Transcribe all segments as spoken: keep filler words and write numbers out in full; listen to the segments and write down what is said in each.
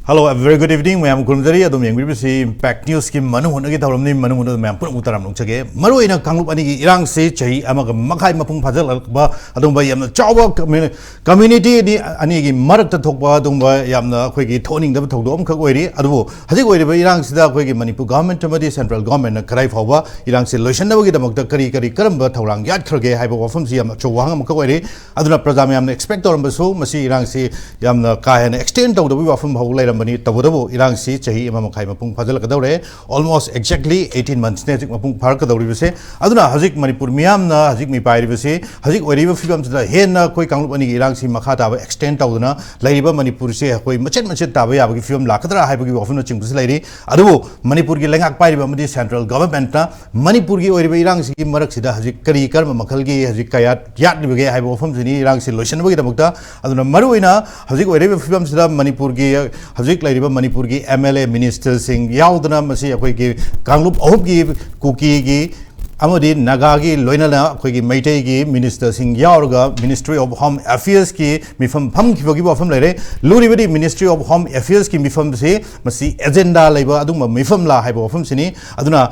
Hello, a very good evening. ꯃꯌꯥꯝ ꯈꯨꯔꯨꯝꯖꯔꯤ꯫ ꯑꯗꯨꯝ ꯌꯦꯡꯕꯤꯔꯤꯕꯁꯤ Impact News ꯀꯤ ꯃꯅꯨꯡ ꯍꯨꯠꯅꯒꯤ ꯊꯧꯔꯝꯅꯤ꯫ ꯃꯅꯨꯡ ꯍꯨꯠꯅ ꯃꯌꯥꯝ ꯄꯨꯝꯅꯃꯛꯄꯨ ꯇꯔꯥꯝꯅ ꯑꯣꯛꯆꯒꯦ꯫ ꯃꯔꯨꯑꯣꯏꯅ ꯀꯥꯡꯂꯨꯞ ꯑꯅꯤꯒꯤ ꯏꯔꯥꯡꯁꯤ ꯆꯍꯤ ꯑꯃꯒ ꯃꯈꯥꯏ ꯃꯄꯨꯡ ꯐꯥꯖꯤꯜꯂꯛꯄ ꯑꯗꯨꯒꯨꯝꯕ ꯌꯥꯝꯅ ꯆꯥꯎꯕ community ꯑꯅꯤ, ꯑꯅꯤꯒꯤ ꯃꯔꯛꯇ ꯊꯣꯛꯄ ꯑꯗꯨꯒꯨꯝꯕ ꯌꯥꯝꯅ ꯑꯩꯈꯣꯏꯒꯤ ꯊꯣꯛꯍꯟꯅꯤꯡꯗꯕ ꯊꯧꯗꯣꯛ ꯑꯃꯈꯛ ꯑꯣꯏꯔꯤ꯫ ꯑꯗꯨꯕꯨ ꯍꯧꯖꯤꯛ ꯑꯣꯏꯔꯤꯕ ꯏꯔꯥꯡꯁꯤꯗ ꯑꯩꯈꯣꯏꯒꯤ ꯃꯅꯤꯄꯨꯔ government ꯑꯃꯗꯤ central government ꯅ ꯀꯗꯥꯏ ꯐꯥꯎꯕ ꯏꯔꯥꯡꯁꯤ ꯂꯣꯏꯁꯤꯟꯅꯕꯒꯤꯗꯃꯛꯇ ꯀꯔꯤ ꯀꯔꯤ ꯀꯔꯝꯕ ꯊꯧꯔꯥꯡ ꯌꯥꯠꯈ꯭ꯔꯒꯦ ꯍꯥꯏꯕ ꯋꯥꯐꯝꯁꯤ ꯌꯥꯝꯅ ꯑꯆꯧꯕ ꯋꯥꯍꯪ ꯑꯃꯈꯛ ꯑꯣꯏꯔꯤ꯫ ꯑꯗꯨꯅ ꯄ꯭ꯔꯖꯥ ꯃꯌꯥꯝꯅ expect ꯇꯧꯔꯝꯕꯁꯨ ꯃꯁꯤ ꯏꯔꯥꯡꯁꯤ ꯌꯥꯝꯅ ꯀꯥ ꯍꯦꯟꯅ extend ꯇꯧꯗꯕꯒꯤ ꯋꯥꯐꯝ ꯐꯥꯎꯕ ꯂꯩꯔꯝꯕꯅꯤ꯫ ꯇꯧꯕꯇꯕꯨ ꯏꯔꯥꯡꯁꯤ ꯆꯍꯤ ꯑꯃ ꯃꯈꯥꯏ ꯃꯄꯨꯡ ꯐꯥꯖꯤꯜꯂꯛꯀꯗꯧꯔꯦ꯫ Almost exactly eighteen months ꯅꯦ ꯍꯧꯖꯤꯛ ꯃꯄꯨꯡ ꯐꯥꯔꯛꯀꯗꯧꯔꯤꯕꯁꯦ꯫ ꯑꯗꯨꯅ ꯍꯧꯖꯤꯛ ꯃꯅꯤꯄꯨꯔ ꯃꯤꯌꯥꯝꯅ ꯍꯧꯖꯤꯛ ꯃꯤꯄꯥꯏꯔꯤꯕꯁꯤ ꯍꯧꯖꯤꯛ ꯑꯣꯏꯔꯤꯕ ꯐꯤꯕꯝꯁꯤꯗ ꯍꯦꯟꯅ ꯑꯩꯈꯣꯏ ꯀꯥꯡꯂꯨꯞ ꯑꯅꯤꯒꯤ ꯏꯔꯥꯡꯁꯤ ꯃꯈꯥ ꯇꯥꯕ extend ꯇꯧꯗꯅ ꯂꯩꯔꯤꯕ ꯃꯅꯤꯄꯨꯔꯁꯦ ꯑꯩꯈꯣꯏ ꯃꯆꯦꯠ ꯃꯆꯦꯠ ꯇꯥꯕ ꯌꯥꯕꯒꯤ ꯐꯤꯕꯝ ꯂꯥꯛꯀꯗ꯭ꯔꯥ ꯍꯥꯏꯕꯒꯤ ꯋꯥꯐꯝꯅꯆꯤꯡꯕꯁꯨ ꯂꯩꯔꯤ꯫ ꯑꯗꯨꯕꯨ ꯃꯅꯤꯄꯨꯔꯒꯤ ꯂꯩꯉꯥꯛ ꯄꯥꯏꯔꯤꯕ ꯑꯃꯗꯤ central government ꯅ ꯃꯅꯤꯄꯨꯔꯒꯤ ꯑꯣꯏꯔꯤꯕ ꯏꯔꯥꯡꯁꯤꯒꯤ ꯃꯔꯛꯁꯤꯗ ꯍꯧꯖꯤꯛ ꯀꯔꯤ ꯀꯔꯝꯕ ꯃꯈꯜꯒꯤ ꯍꯧꯖꯤꯛ ꯀꯌꯥꯠ ꯌꯥꯠꯂꯤꯕꯒꯦ ꯍꯥꯏꯕ ꯋꯥꯐꯝꯁꯤꯅꯤ ꯏꯔꯥꯡꯁꯤ ꯂꯣꯏꯁꯤꯟꯅꯕꯒꯤꯗꯃꯛꯇ꯫ ꯑꯗꯨꯅ ꯃꯔꯨꯑꯣꯏꯅ ꯍꯧꯖꯤꯛ ꯑꯣꯏꯔꯤꯕ ꯐꯤꯕꯝꯁꯤꯗ ꯃꯅꯤꯄꯨꯔꯒꯤ ꯍꯧꯖꯤꯛ ꯂꯩꯔꯤꯕ ꯃꯅꯤꯄꯨꯔꯒꯤ M L A minister ꯁꯤꯡ ꯌꯥꯎꯗꯅ ꯃꯁꯤ ꯑꯩꯈꯣꯏꯒꯤ ꯀꯥꯡꯂꯨꯞ ꯑꯍꯨꯝꯒꯤ, ꯀꯨꯀꯤꯒꯤ ꯑꯃꯗꯤ ꯅꯥꯒꯥꯒꯤ ꯂꯣꯏꯅꯅ ꯑꯩꯈꯣꯏꯒꯤ ꯃꯩꯇꯩꯒꯤ minister ꯁꯤꯡ ꯌꯥꯎꯔꯒ Ministry of Home Affairs ꯀꯤ ꯃꯤꯐꯝ ꯐꯝꯈꯤꯕꯒꯤ ꯋꯥꯐꯝ ꯂꯩꯔꯦ꯫ ꯂꯨꯔꯤꯕꯗꯤ Ministry of Home Affairs ꯀꯤ ꯃꯤꯐꯝꯁꯤ ꯃꯁꯤ agenda ꯂꯩꯕ ꯑꯗꯨꯒꯨꯝꯕ ꯃꯤꯐꯝꯂꯥ ꯍꯥꯏꯕ ꯋꯥꯐꯝꯁꯤꯅꯤ꯫ ꯑꯗꯨꯅ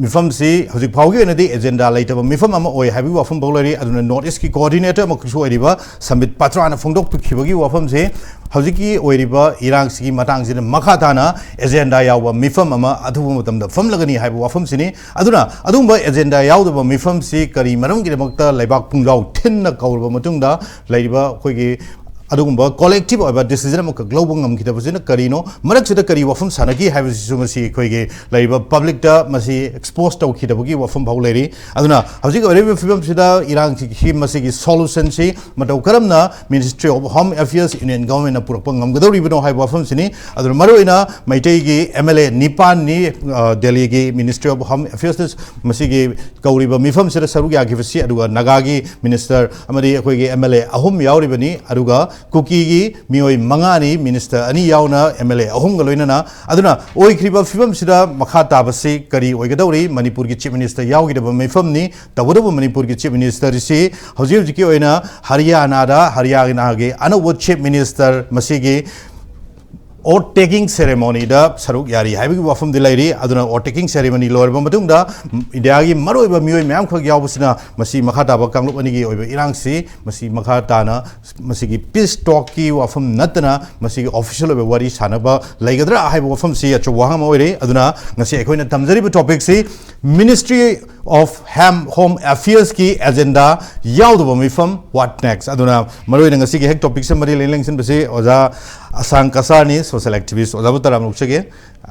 ꯃꯤꯐꯝꯁꯤ ꯍꯧꯖꯤꯛ ꯐꯥꯎꯒꯤ ꯑꯣꯏꯅꯗꯤ agenda ꯂꯩꯇꯕ ꯃꯤꯐꯝ ꯑꯃ ꯑꯣꯏ ꯍꯥꯏꯕꯒꯤ ꯋꯥꯐꯝ ꯐꯥꯎ ꯂꯩꯔꯤ꯫ ꯑꯗꯨꯅ North East ꯀꯤ coordinator ꯑꯃꯈꯛꯁꯨ ꯑꯣꯏꯔꯤꯕ ꯁꯝꯕꯤꯠ ꯄꯥꯇ꯭ꯔꯥꯅ ꯐꯣꯡꯗꯣꯛꯄꯤꯈꯤꯕꯒꯤ ꯋꯥꯐꯝꯁꯦ ꯍꯧꯖꯤꯛꯀꯤ ꯑꯣꯏꯔꯤꯕ ꯏꯔꯥꯡꯁꯤꯒꯤ ꯃꯇꯥꯡꯁꯤꯗ ꯃꯈꯥ ꯇꯥꯅ agenda ꯌꯥꯎꯕ ꯃꯤꯐꯝ ꯑꯃ ꯑꯊꯨꯕ ꯃꯇꯝꯗ ꯐꯝꯂꯒꯅꯤ ꯍꯥꯏꯕ ꯋꯥꯐꯝꯁꯤꯅꯤ꯫ ꯑꯗꯨꯅ ꯑꯗꯨꯒꯨꯝꯕ agenda ꯌꯥꯎꯗꯕ ꯃꯤꯐꯝꯁꯤ ꯀꯔꯤ ꯃꯔꯝꯒꯤꯗꯃꯛꯇ ꯂꯩꯕꯥꯛ ꯄꯨꯡꯖꯥꯎ ꯊꯤꯟꯅ ꯀꯧꯔꯕ ꯃꯇꯨꯡꯗ ꯂꯩꯔꯤꯕ ꯑꯩꯈꯣꯏꯒꯤ ꯑꯗꯨꯒꯨꯝꯕ collective ꯑꯣꯏꯕ decision ꯑꯃꯈꯛ ꯂꯧꯕ ꯉꯝꯈꯤꯗꯕꯁꯤꯅ ꯀꯔꯤꯅꯣ? ꯃꯔꯛꯁꯤꯗ ꯀꯔꯤ ꯋꯥꯐꯝ ꯁꯥꯟꯅꯈꯤ ꯍꯥꯏꯕꯁꯤꯁꯨ ꯃꯁꯤ ꯑꯩꯈꯣꯏꯒꯤ ꯂꯩꯔꯤꯕ public ꯇ ꯃꯁꯤ expose ꯇꯧꯈꯤꯗꯕꯒꯤ ꯋꯥꯐꯝ ꯐꯥꯎ ꯂꯩꯔꯤ꯫ ꯑꯗꯨꯅ ꯍꯧꯖꯤꯛ ꯑꯣꯏꯔꯤꯕ ꯐꯤꯕꯝꯁꯤꯗ ꯏꯔꯥꯡꯁꯤ ꯃꯁꯤꯒꯤ solution ꯁꯤ ꯃꯇꯧ ꯀꯔꯝꯅ Ministry of Home Affairs Union Government ꯅ ꯄꯨꯔꯛꯄ ꯉꯝꯒꯗꯧꯔꯤꯕꯅꯣ ꯍꯥꯏꯕ ꯋꯥꯐꯝꯁꯤꯅꯤ꯫ ꯑꯗꯨꯅ ꯃꯔꯨꯑꯣꯏꯅ ꯃꯩꯇꯩꯒꯤ M L A ꯅꯤꯄꯥꯟꯅꯤ, ꯑ, ꯗꯦꯜꯂꯤꯒꯤ Ministry of Home Affairs ꯅ ꯃꯁꯤꯒꯤ ꯀꯧꯔꯤꯕ ꯃꯤꯐꯝꯁꯤꯗ ꯁꯔꯨꯛ ꯌꯥꯈꯤꯕꯁꯤ, ꯑꯗꯨꯒ ꯅꯥꯒꯥꯒꯤ minister ꯑꯃꯗꯤ ꯑꯩꯈꯣꯏꯒꯤ M L A ꯑꯍꯨꯝ ꯌꯥꯎꯔꯤꯕꯅꯤ, ꯑꯗꯨꯒ ꯀꯨꯀꯤꯒꯤ ꯃꯤꯑꯣꯏ ꯃꯉꯥꯅꯤ, minister ꯑꯅꯤ ꯌꯥꯎꯅ M L A ꯑꯍꯨꯝꯒ ꯂꯣꯏꯅꯅ꯫ ꯑꯗꯨꯅ ꯑꯣꯏꯈ꯭ꯔꯤꯕ ꯐꯤꯕꯝꯁꯤꯗ ꯃꯈꯥ ꯇꯥꯕꯁꯤ ꯀꯔꯤ ꯑꯣꯏꯒꯗꯧꯔꯤ? ꯃꯅꯤꯄꯨꯔꯒꯤ Chief Minister ꯌꯥꯎꯈꯤꯗꯕ ꯃꯤꯐꯝꯅꯤ꯫ ꯇꯧꯕꯇꯕꯨ ꯃꯅꯤꯄꯨꯔꯒꯤ Chief Minister ꯁꯤ ꯍꯧꯖꯤꯛ ꯍꯧꯖꯤꯛꯀꯤ ꯑꯣꯏꯅ ꯍꯔꯤꯌꯥꯅꯥꯗ, ꯍꯔꯤꯌꯥꯅꯥꯒꯤ ꯑꯅꯧꯕ Chief Minister ꯃꯁꯤꯒꯤ oath taking ceremonyꯗ ꯁꯔꯨꯛ ꯌꯥꯔꯤ ꯍꯥꯏꯕꯒꯤ ꯋꯥꯐꯝꯗꯤ ꯂꯩꯔꯤ꯫ ꯑꯗꯨꯅ oath taking ceremony ꯂꯣꯏꯔꯕ ꯃꯇꯨꯡꯗ ꯏꯟꯗꯤꯌꯥꯒꯤ ꯃꯔꯨꯑꯣꯏꯕ ꯃꯤꯑꯣꯏ ꯃꯌꯥꯝꯈꯛ ꯌꯥꯎꯕꯁꯤꯅ ꯃꯁꯤ ꯃꯈꯥ ꯇꯥꯕ ꯀꯥꯡꯂꯨꯞ ꯑꯅꯤꯒꯤ ꯑꯣꯏꯕ ꯏꯔꯥꯡꯁꯤ ꯃꯁꯤ ꯃꯈꯥ ꯇꯥꯅ ꯃꯁꯤꯒꯤ peace talkꯀꯤ ꯋꯥꯐꯝ ꯅꯠꯇꯅ ꯃꯁꯤꯒꯤ official ꯑꯣꯏꯕ ꯋꯥꯔꯤ ꯁꯥꯟꯅꯕ ꯂꯩꯒꯗ꯭ꯔꯥ ꯍꯥꯏꯕ ꯋꯥꯐꯝꯁꯤ ꯑꯆꯧꯕ ꯋꯥꯍꯪ ꯑꯃ ꯑꯣꯏꯔꯦ꯫ ꯑꯗꯨꯅ ꯉꯁꯤ ꯑꯩꯈꯣꯏꯅ ꯇꯝꯖꯔꯤꯕ topicꯁꯤ Ministry of Ham Home Affairsꯀꯤ agenda ꯌꯥꯎꯗꯕ ꯃꯤꯐꯝ, what next? ꯑꯗꯨꯅ ꯃꯔꯨꯑꯣꯏꯅ ꯉꯁꯤꯒꯤ ꯍꯦꯛ topicꯁꯦ ꯃꯔꯤ ꯂꯩꯅ ꯂꯦꯡꯁꯤꯟꯕꯁꯤ ꯑꯣꯖꯥ ꯑꯁꯥꯡ ꯀꯁꯥꯔꯅꯤ, social activist, ꯑꯣꯖꯥꯕꯨ ꯇꯔꯥꯝꯅ ꯑꯣꯛꯆꯒꯦ꯫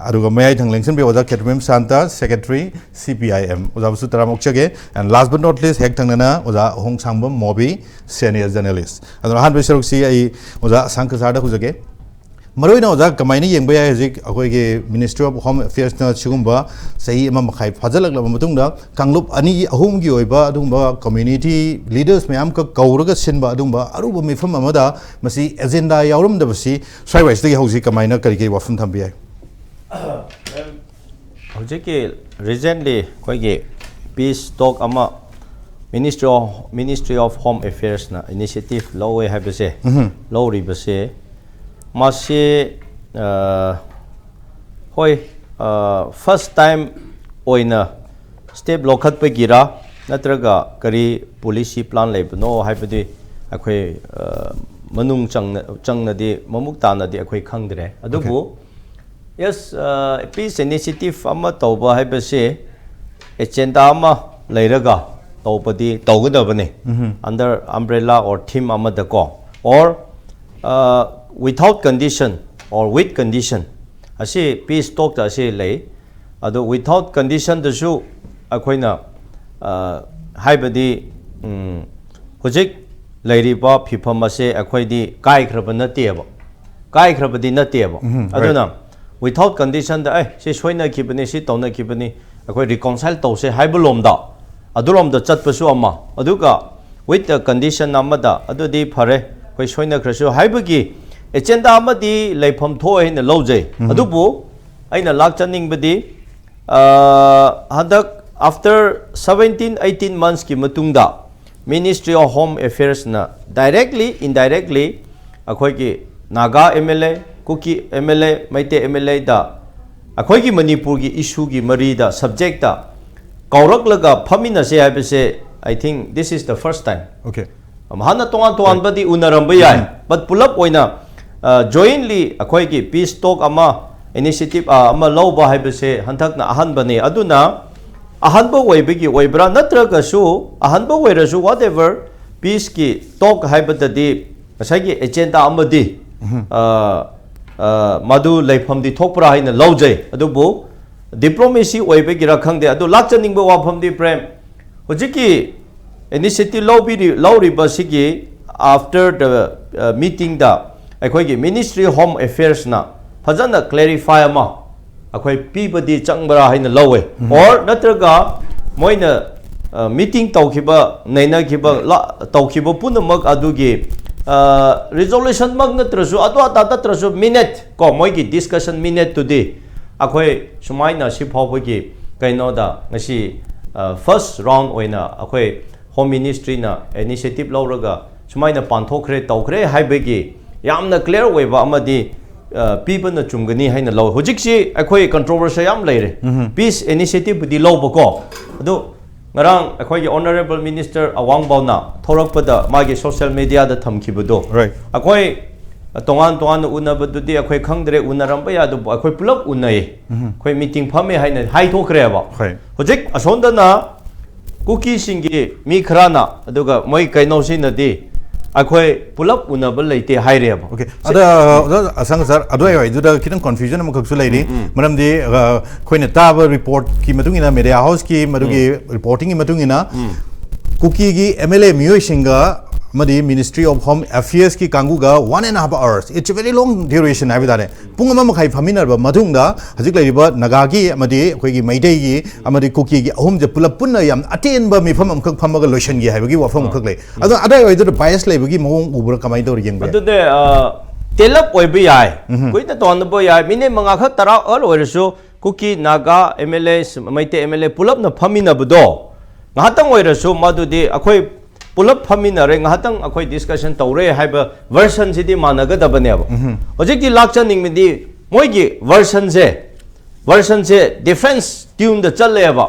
ꯑꯗꯨꯒ ꯃꯌꯥꯏ ꯊꯪ ꯂꯦꯡꯁꯤꯟꯕꯤ ꯑꯣꯖꯥ Khetrimayum Shanta, secretary C P I M, ꯑꯣꯖꯥꯕꯨꯁꯨ ꯇꯔꯥꯝꯅ ꯑꯣꯛꯆꯒꯦ꯫ And last but not least, ꯍꯦꯛ ꯊꯪꯅꯅ ꯑꯣꯖꯥ ꯑꯍꯣꯡꯁꯥꯡꯕꯝ ꯃꯣꯕꯤ, senior journalist꯫ ꯑꯗꯨꯅ ꯑꯍꯥꯟꯕꯒꯤ ꯁꯔꯨꯛꯁꯤ ꯑꯩ ꯑꯣꯖꯥ ꯑꯁꯥꯡ ꯀꯁꯥꯔꯗ ꯍꯧꯖꯒꯦ꯫ ꯃꯔꯨꯑꯣꯏꯅ ꯑꯣꯖꯥ ꯀꯃꯥꯏꯅ ꯌꯦꯡꯕ ꯌꯥꯏ? ꯍꯧꯖꯤꯛ ꯑꯩꯈꯣꯏꯒꯤ Ministry of Home Affairsꯅ ꯁꯤꯒꯨꯝꯕ ꯆꯍꯤ ꯑꯃ ꯃꯈꯥꯏ ꯐꯥꯖꯤꯜꯂꯛꯂꯕ ꯃꯇꯨꯡꯗ ꯀꯥꯡꯂꯨꯞ ꯑꯅꯤ ꯑꯍꯨꯝꯒꯤ ꯑꯣꯏꯕ ꯑꯗꯨꯒꯨꯝꯕ community leaders ꯃꯌꯥꯝꯈꯛ ꯀꯧꯔꯒ ꯁꯤꯟꯕ ꯑꯗꯨꯒꯨꯝꯕ ꯑꯔꯨꯕ ꯃꯤꯐꯝ ꯑꯃꯗ ꯃꯁꯤ agenda ꯌꯥꯎꯔꯝꯗꯕꯁꯤ ꯁ꯭ꯋꯥꯏ ꯋꯥꯏꯁꯤꯗꯒꯤ ꯍꯧꯖꯤꯛ ꯀꯃꯥꯏꯅ ꯀꯔꯤ ꯀꯔꯤ ꯋꯥꯐꯝ ꯊꯝꯕ ꯌꯥꯏ? ꯍꯧꯖꯤꯛꯀꯤ recently ꯑꯩꯈꯣꯏꯒꯤ peace talk ꯑꯃ Ministry of Ministry of Home Affairsꯅ initiative ꯂꯧꯋꯦ ꯍꯥꯏꯕꯁꯦ, ꯂꯧꯔꯤꯕꯁꯦ ꯃꯁꯤ ꯑ, ꯍꯣꯏ, first time ꯑꯣꯏꯅ step ꯂꯧꯈꯠꯄꯒꯤꯔ ꯅꯠꯇ꯭ꯔꯒ ꯀꯔꯤ policy plan ꯂꯩꯕꯅꯣ ꯍꯥꯏꯕꯗꯤ ꯑꯩꯈꯣꯏ ꯑ, ꯃꯅꯨꯡ ꯆꯪꯅ ꯆꯪꯅꯗꯤ ꯃꯃꯨꯛ ꯇꯥꯅꯗꯤ ꯑꯩꯈꯣꯏ ꯈꯪꯗ꯭ꯔꯦ꯫ ꯑꯗꯨꯕꯨ yes, peace initiative ꯑꯃ ꯇꯧꯕ ꯍꯥꯏꯕꯁꯦ agenda ꯑꯃ ꯂꯩꯔꯒ ꯇꯧꯕꯗꯤ ꯇꯧꯒꯗꯕꯅꯤ, under umbrella or theme ꯑꯃꯗꯀꯣ, or without condition or with condition, ꯑꯁꯤ peace talkꯇ ꯑꯁꯤ ꯂꯩ꯫ ꯑꯗꯣ without conditionꯗꯁꯨ ꯑꯩꯈꯣꯏꯅ ꯑ, ꯍꯥꯏꯕꯗꯤ ꯎꯝ, ꯍꯧꯖꯤꯛ ꯂꯩꯔꯤꯕ ꯐꯤꯕꯝ ꯑꯁꯦ ꯑꯩꯈꯣꯏꯗꯤ ꯀꯥꯏꯈ꯭ꯔꯕ ꯅꯠꯇꯦꯕ, ꯀꯥꯏꯈ꯭ꯔꯕꯗꯤ ꯅꯠꯇꯦꯕ꯫ ꯑꯗꯨꯅ without conditionꯗ ꯑꯦ ꯁꯤ ꯁꯣꯏꯅꯈꯤꯕꯅꯤ, ꯁꯤ ꯇꯧꯅꯈꯤꯕꯅꯤ, ꯑꯩꯈꯣꯏ reconcile ꯇꯧꯁꯦ ꯍꯥꯏꯕ ꯂꯣꯝꯗ, ꯑꯗꯨꯔꯣꯝꯗ ꯆꯠꯄꯁꯨ ꯑꯃ, ꯑꯗꯨꯒ with the condition ꯑꯃꯗ ꯑꯗꯨꯗꯤ ꯐꯔꯦ ꯑꯩꯈꯣꯏ ꯁꯣꯏꯅꯈ꯭ꯔꯁꯨ ꯍꯥꯏꯕꯒꯤ agenda ꯑꯃꯗꯤ ꯂꯩꯐꯝ ꯊꯣꯛꯑꯦ ꯍꯥꯏꯅ ꯂꯧꯖꯩ꯫ ꯑꯗꯨꯕꯨ ꯑꯩꯅ ꯂꯥꯛꯆꯅꯤꯡꯕꯗꯤ ꯑ, ꯍꯟꯗꯛ after seventeen eighteen monthsꯀꯤ ꯃꯇꯨꯡꯗ Ministry of Home Affairsꯅ directly indirectly ꯑꯩꯈꯣꯏꯒꯤ Naga M L A, Kuki M L A, Meitei M L ꯑꯦꯗ ꯑꯩꯈꯣꯏꯒꯤ ꯃꯅꯤꯄꯨꯔꯒꯤ ꯏꯁꯨꯒꯤ ꯃꯔꯤꯗ, ꯁꯕꯖꯦꯛꯇ ꯀꯧꯔꯛꯂꯒ ꯐꯝꯃꯤꯟꯅꯁꯦ ꯍꯥꯏꯕꯁꯦ, I think this is the first time. Okay. ꯍꯥꯟꯅ ꯇꯣꯉꯥꯟ ꯇꯣꯉꯥꯟꯕꯗꯤ ꯎꯅꯔꯝꯕ ꯌꯥꯏ, but ꯄꯨꯂꯞ ꯑꯣꯏꯅ ꯖꯣꯏꯟꯂꯤ ꯑꯩꯈꯣꯏꯒꯤ ꯄꯤꯁ ꯇꯣꯛ ꯑꯃ, ꯏꯅꯤꯁꯤꯌꯦꯇꯤꯚ ꯑꯃ ꯂꯧꯕ ꯍꯥꯏꯕꯁꯦ ꯍꯟꯗꯛꯅ ꯑꯍꯥꯟꯕꯅꯤ꯫ ꯑꯗꯨꯅ ꯑꯍꯥꯟꯕ ꯑꯣꯏꯕꯒꯤ ꯑꯣꯏꯕ꯭ꯔꯥ, ꯅꯠꯇ꯭ꯔꯒꯁꯨ ꯑꯍꯥꯟꯕ ꯑꯣꯏꯔꯁꯨ, whatever, ꯄꯤꯁꯀꯤ ꯇꯣꯛ ꯍꯥꯏꯕꯗꯗꯤ ꯉꯁꯥꯏꯒꯤ ꯑꯦꯖꯦꯟꯗꯥ ꯑꯃꯗꯤ ꯑ, ꯑ, ꯃꯗꯨ ꯂꯩꯐꯝꯗꯤ ꯊꯣꯛꯄ꯭ꯔꯥ ꯍꯥꯏꯅ ꯂꯧꯖꯩ꯫ ꯑꯗꯨꯕꯨ ꯗꯤꯄ꯭ꯂꯣꯃꯦꯁꯤ ꯑꯣꯏꯕꯒꯤꯔꯥ ꯈꯪꯗꯦ, ꯑꯗꯨ ꯂꯥꯛꯆꯅꯤꯡꯕ ꯋꯥꯐꯝꯗꯤ, ꯄ꯭ꯔꯦꯝ, ꯍꯧꯖꯤꯛꯀꯤ ꯏꯅꯤꯁꯤꯌꯦꯇꯤꯚ ꯂꯧꯕꯤꯔꯤ ꯂꯧꯔꯤꯕꯁꯤꯒꯤ after the meeting ꯗ ꯑꯩꯈꯣꯏꯒꯤ ꯃꯤꯅꯤꯁꯇ꯭ꯔꯤ ꯍꯣꯝ ꯑꯦꯐꯤꯌꯔꯁꯅ ꯐꯖꯅ ꯀ꯭ꯂꯦꯔꯤꯐꯥꯏ ꯑꯃ ꯑꯩꯈꯣꯏ ꯄꯤꯕꯗꯤ ꯆꯪꯕ꯭ꯔꯥ ꯍꯥꯏꯅ ꯂꯧꯋꯦ, or ꯅꯠꯇ꯭ꯔꯒ ꯃꯣꯏꯅ ꯃꯤꯇꯤꯡ ꯇꯧꯈꯤꯕ, ꯅꯩꯅꯈꯤꯕ, ꯇꯧꯈꯤꯕ ꯄꯨꯝꯅꯃꯛ ꯑꯗꯨꯒꯤ ꯔꯤꯖꯣꯂꯨꯁꯟꯃꯛ ꯅꯠꯇ꯭ꯔꯁꯨ, ꯑꯗꯨ ꯑꯗꯥ ꯅꯠꯇ꯭ꯔꯁꯨ, ꯃꯤꯅꯦꯠ ꯀꯣ, ꯃꯣꯏꯒꯤ ꯗꯤꯁꯀꯁꯟ ꯃꯤꯅꯦꯠꯇꯨꯗꯤ ꯑꯩꯈꯣꯏ ꯁꯨꯃꯥꯏꯅ ꯁꯤ ꯐꯥꯎꯕꯒꯤ ꯀꯩꯅꯣꯗ ꯉꯁꯤ ꯐꯥꯔꯁ ꯔꯥꯎꯟ ꯑꯣꯏꯅ ꯑꯩꯈꯣꯏ ꯍꯣꯝ ꯃꯤꯅꯤꯁꯇ꯭ꯔꯤꯅ ꯏꯅꯤꯁꯤꯌꯦꯇꯤꯚ ꯂꯧꯔꯒ ꯁꯨꯃꯥꯏꯅ ꯄꯥꯡꯊꯣꯛꯈ꯭ꯔꯦ, ꯇꯧꯈ꯭ꯔꯦ ꯍꯥꯏꯕꯒꯤ ꯌꯥꯝꯅ ꯀ꯭ꯂꯤꯌꯥꯔ ꯑꯣꯏꯕ ꯑꯃꯗꯤ ꯄꯤꯕꯅ ꯆꯨꯝꯒꯅꯤ ꯍꯥꯏꯅ ꯂꯧꯏ꯫ ꯍꯧꯖꯤꯛꯁꯤ ꯑꯩꯈꯣꯏ ꯀꯟꯇ꯭ꯔꯣꯚꯔꯁꯤ ꯌꯥꯝ ꯂꯩꯔꯦ꯫ ꯄꯤꯁ ꯏꯅꯤꯁꯤꯌꯦꯇꯤꯚꯕꯨꯗꯤ ꯂꯧꯕꯀꯣ, ꯑꯗꯨ ꯉꯔꯥꯡ ꯑꯩꯈꯣꯏꯒꯤ ꯑꯣꯅꯔꯦꯕꯜ ꯃꯤꯅꯤꯁꯇꯔ ꯑꯋꯥꯡꯕꯥꯎꯅ ꯊꯣꯔꯛꯄꯗ ꯃꯥꯒꯤ ꯁꯣꯁꯤꯌꯦꯜ ꯃꯤꯗꯤꯌꯥꯗ ꯊꯝꯈꯤꯕꯗꯣ, Right. ꯑꯩꯈꯣꯏ ꯇꯣꯉꯥꯟ ꯇꯣꯉꯥꯟꯅ ꯎꯅꯕꯗꯨꯗꯤ ꯑꯩꯈꯣꯏ ꯈꯪꯗ꯭ꯔꯦ, ꯎꯅꯔꯝꯕ ꯌꯥꯏ, ꯑꯗꯨꯕꯨ ꯑꯩꯈꯣꯏ ꯄꯨꯂꯞ ꯎꯅꯩ, ꯑꯩꯈꯣꯏ ꯃꯤꯇꯤꯡ ꯐꯝꯃꯦ ꯍꯥꯏꯅ ꯍꯥꯏꯊꯣꯛꯈ꯭ꯔꯦꯕ꯫ ꯍꯣꯏ꯫ ꯍꯧꯖꯤꯛ ꯑꯁꯣꯝꯗꯅ ꯀꯨꯀꯤꯁꯤꯡꯒꯤ ꯃꯤ ꯈꯔꯅ, ꯑꯗꯨꯒ ꯃꯣꯏ ꯀꯩꯅꯣꯁꯤꯅꯗꯤ ꯑꯩꯈꯣꯏ ꯄꯨꯂꯞ ꯎꯅꯕ ꯂꯩꯇꯦ ꯍꯥꯏꯔꯦꯕ꯫ Okay. ꯑꯗ ꯑꯣꯖꯥ ꯑꯁꯪ ꯁꯥꯔ, ꯑꯗꯨꯋꯥꯏ ꯋꯥꯏꯗꯨꯗ ꯈꯤꯇꯪ ꯀꯟꯐ꯭ꯌꯨꯖꯟ ꯑꯃꯈꯛꯁꯨ ꯂꯩꯔꯤ꯫ ꯃꯔꯝꯗꯤ ꯑ, ꯑꯩꯈꯣꯏꯅ ꯇꯥꯕ ꯔꯤꯄꯣꯔꯠꯀꯤ ꯃꯇꯨꯡ ꯏꯟꯅ, ꯃꯦꯗꯤꯌꯥ ꯍꯥꯎꯁꯀꯤ ꯃꯗꯨꯒꯤ ꯔꯤꯄꯣꯔꯇꯤꯡꯒꯤ ꯃꯇꯨꯡ ꯏꯟꯅ, ꯀꯨꯀꯤꯒꯤ ꯑꯦꯝ ꯑꯦꯜ ꯑꯦ ꯃꯤꯑꯣꯏꯁꯤꯡꯒ ꯑꯃꯗꯤ ꯃꯤꯅꯤꯁꯇ꯭ꯔꯤ ꯑꯣꯐ ꯍꯣꯝ ꯑꯦꯐꯤꯌꯔꯁꯀꯤ ꯀꯥꯡꯕꯨꯒ one and half hours, it's a very long duration ꯍꯥꯏꯕ ꯇꯥꯔꯦ, ꯄꯨꯡ ꯑꯃ ꯃꯈꯥꯏ ꯐꯝꯃꯤꯟꯅꯔꯕ ꯃꯇꯨꯡꯗ ꯍꯧꯖꯤꯛ ꯂꯩꯔꯤꯕ ꯅꯥꯒꯥꯒꯤ ꯑꯃꯗꯤ ꯑꯩꯈꯣꯏꯒꯤ ꯃꯩꯇꯩꯒꯤ ꯑꯃꯗꯤ ꯀꯨꯀꯤꯒꯤ ꯑꯍꯨꯝꯁꯦ ꯄꯨꯂꯞ ꯄꯨꯟꯅ ꯌꯥꯝ ꯑꯇꯦꯟꯕ ꯃꯤꯐꯝ ꯑꯃꯈꯛ ꯐꯝꯃꯒ ꯂꯣꯏꯁꯤꯟꯒꯦ ꯍꯥꯏꯕꯒꯤ ꯋꯥꯐꯝ ꯑꯃꯈꯛ ꯂꯩ꯫ ꯑꯗꯣ ꯑꯗꯥꯏ ꯑꯣꯏꯗꯨꯗ ꯕꯥꯏꯁ ꯂꯩꯕꯒꯤ ꯃꯑꯣꯡ ꯎꯕ꯭ꯔꯥ, ꯀꯃꯥꯏꯅ ꯇꯧꯔꯤ, ꯌꯦꯡꯕ ꯌꯥꯏ? ꯑꯗꯨꯗꯤ ꯇꯦꯜꯂꯞ ꯑꯣꯏꯕ ꯌꯥꯏ, ꯀꯨꯏꯅ ꯇꯧꯍꯟꯕ ꯌꯥꯏ, ꯃꯤꯅꯤꯠ ꯃꯉꯥ ꯈꯛ, ꯇꯔꯥ ꯈꯛ ꯑꯣꯏꯔꯁꯨ Kuki, Naga, M L A, Meitei M L A ꯄꯨꯂꯞꯅ ꯐꯝꯃꯤꯟꯅꯕꯗꯣ ꯉꯥꯏꯍꯥꯛꯇꯪ ꯑꯣꯏꯔꯁꯨ ꯃꯗꯨꯗꯤ ꯑꯩꯈꯣꯏ ꯄꯨꯂꯞ ꯐꯝꯃꯤꯟꯅꯔꯦ, ꯉꯥꯏꯍꯥꯛꯇꯪ ꯑꯩꯈꯣꯏ ꯗꯤꯁꯀꯁꯟ ꯇꯧꯔꯦ ꯍꯥꯏꯕ ꯚꯔꯁꯟꯁꯤꯗꯤ ꯃꯥꯟꯅꯒꯗꯕꯅꯦꯕ꯫ ꯍꯧꯖꯤꯛꯇꯤ ꯂꯥꯛꯆꯅꯤꯡꯕꯗꯤ ꯃꯣꯏꯒꯤ ꯚꯔꯁꯟꯁꯦ, ꯚꯔꯁꯟꯁꯦ ꯗꯤꯐ꯭ꯔꯦꯟꯁ ꯇ꯭ꯌꯨꯟꯗ ꯆꯠꯂꯦꯕ꯫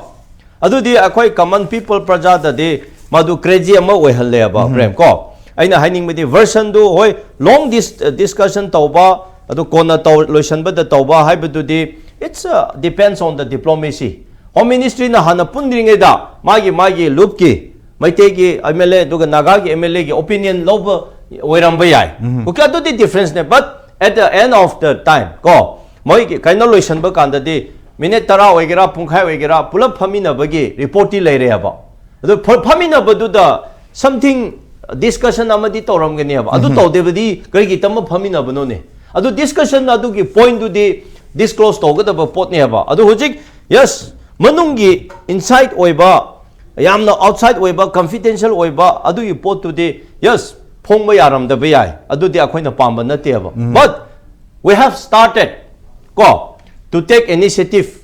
ꯑꯗꯨꯗꯤ ꯑꯩꯈꯣꯏ ꯀꯃꯟ ꯄꯤꯄꯜ, ꯄ꯭ꯔꯖꯥꯗꯗꯤ ꯃꯗꯨ ꯀ꯭ꯔꯦꯖꯤ ꯑꯃ ꯑꯣꯏꯍꯜꯂꯦꯕ, ꯄ꯭ꯔꯦꯝ ꯀꯣ꯫ ꯑꯩꯅ ꯍꯥꯏꯅꯤꯡꯕꯗꯤ ꯚꯔꯁꯟꯗꯨ, ꯍꯣꯏ, ꯂꯣꯡ ꯗꯤꯁꯀꯁꯟ ꯇꯧꯕ, ꯑꯗꯨ ꯀꯣꯟꯅ ꯇꯧ, ꯂꯣꯏꯁꯟꯕꯗ ꯇꯧꯕ ꯍꯥꯏꯕꯗꯨꯗꯤ, it's depends on the diplomacy꯫ Home ꯃꯤꯅꯤꯁꯇ꯭ꯔꯤꯅ ꯍꯥꯟꯅ ꯄꯨꯟꯗ꯭ꯔꯤꯉꯩꯗ ꯃꯥꯒꯤ ꯃꯥꯒꯤ ꯂꯨꯞꯀꯤ, ꯃꯩꯇꯩꯒꯤ ꯑꯦꯝ ꯑꯦꯜ ꯑꯦ ꯑꯗꯨꯒ ꯅꯥꯒꯥꯒꯤ ꯑꯦꯝ ꯑꯦꯜ ꯑꯦꯒꯤ ꯑꯣꯄꯤꯅꯤꯌꯟ ꯂꯧꯕ ꯑꯣꯏꯔꯝꯕ ꯌꯥꯏ꯫ ꯑꯣꯀꯦ, ꯑꯗꯨꯗꯤ ꯗꯤꯐ꯭ꯔꯦꯟꯁꯅꯦ꯫ But at the end of the time ꯀꯣ, ꯃꯣꯏꯒꯤ ꯀꯩꯅꯣ ꯂꯣꯏꯁꯟꯕ ꯀꯥꯟꯗꯗꯤ, ꯃꯤꯅꯤꯠ ꯇꯔꯥ ꯑꯣꯏꯒꯦꯔꯥ, ꯄꯨꯡꯈꯥꯏ ꯑꯣꯏꯒꯦꯔꯥ, ꯄꯨꯂꯞ ꯐꯝꯃꯤꯟꯅꯕꯒꯤ ꯔꯤꯄꯣꯔꯠꯇꯤ ꯂꯩꯔꯦꯕ꯫ ꯑꯗꯨ ꯐ-, ꯐꯝꯃꯤꯟꯅꯕꯗꯨꯗ something discussion ꯑꯃꯗꯤ ꯇꯧꯔꯝꯒꯅꯦꯕ꯫ ꯑꯗꯨ ꯇꯧꯗꯦꯕꯗꯤ ꯀꯔꯤꯒꯤꯗꯃꯛ ꯐꯝꯃꯤꯟꯅꯕꯅꯣꯅꯦ? ꯑꯗꯨ ꯗꯤꯁꯀꯁꯟ ꯑꯗꯨꯒꯤ ꯄꯣꯏꯟꯗꯨꯗꯤ ꯗꯤꯁꯀ꯭ꯂꯣꯁ ꯇꯧꯒꯗꯕ ꯄꯣꯠꯅꯦꯕ꯫ ꯑꯗꯨ ꯍꯧꯖꯤꯛ, ꯌꯦꯁ, ꯃꯅꯨꯡꯒꯤ ꯏꯟꯁꯥꯏꯠ ꯑꯣꯏꯕ, ꯌꯥꯝꯅ ꯑꯥꯎꯠꯁꯥꯏꯠ ꯑꯣꯏꯕ, ꯀꯟꯐꯤꯗꯦꯟꯁꯤꯌꯦꯜ ꯑꯣꯏꯕ ꯑꯗꯨꯒꯤ ꯄꯣꯠꯇꯨꯗꯤ, ꯌꯦꯁ, ꯐꯣꯡꯕ ꯌꯥꯔꯝꯗꯕ ꯌꯥꯏ, ꯑꯗꯨꯗꯤ ꯑꯩꯈꯣꯏꯅ ꯄꯥꯝꯕ ꯅꯠꯇꯦꯕ꯫ But we have started ꯀꯣ, to take initiative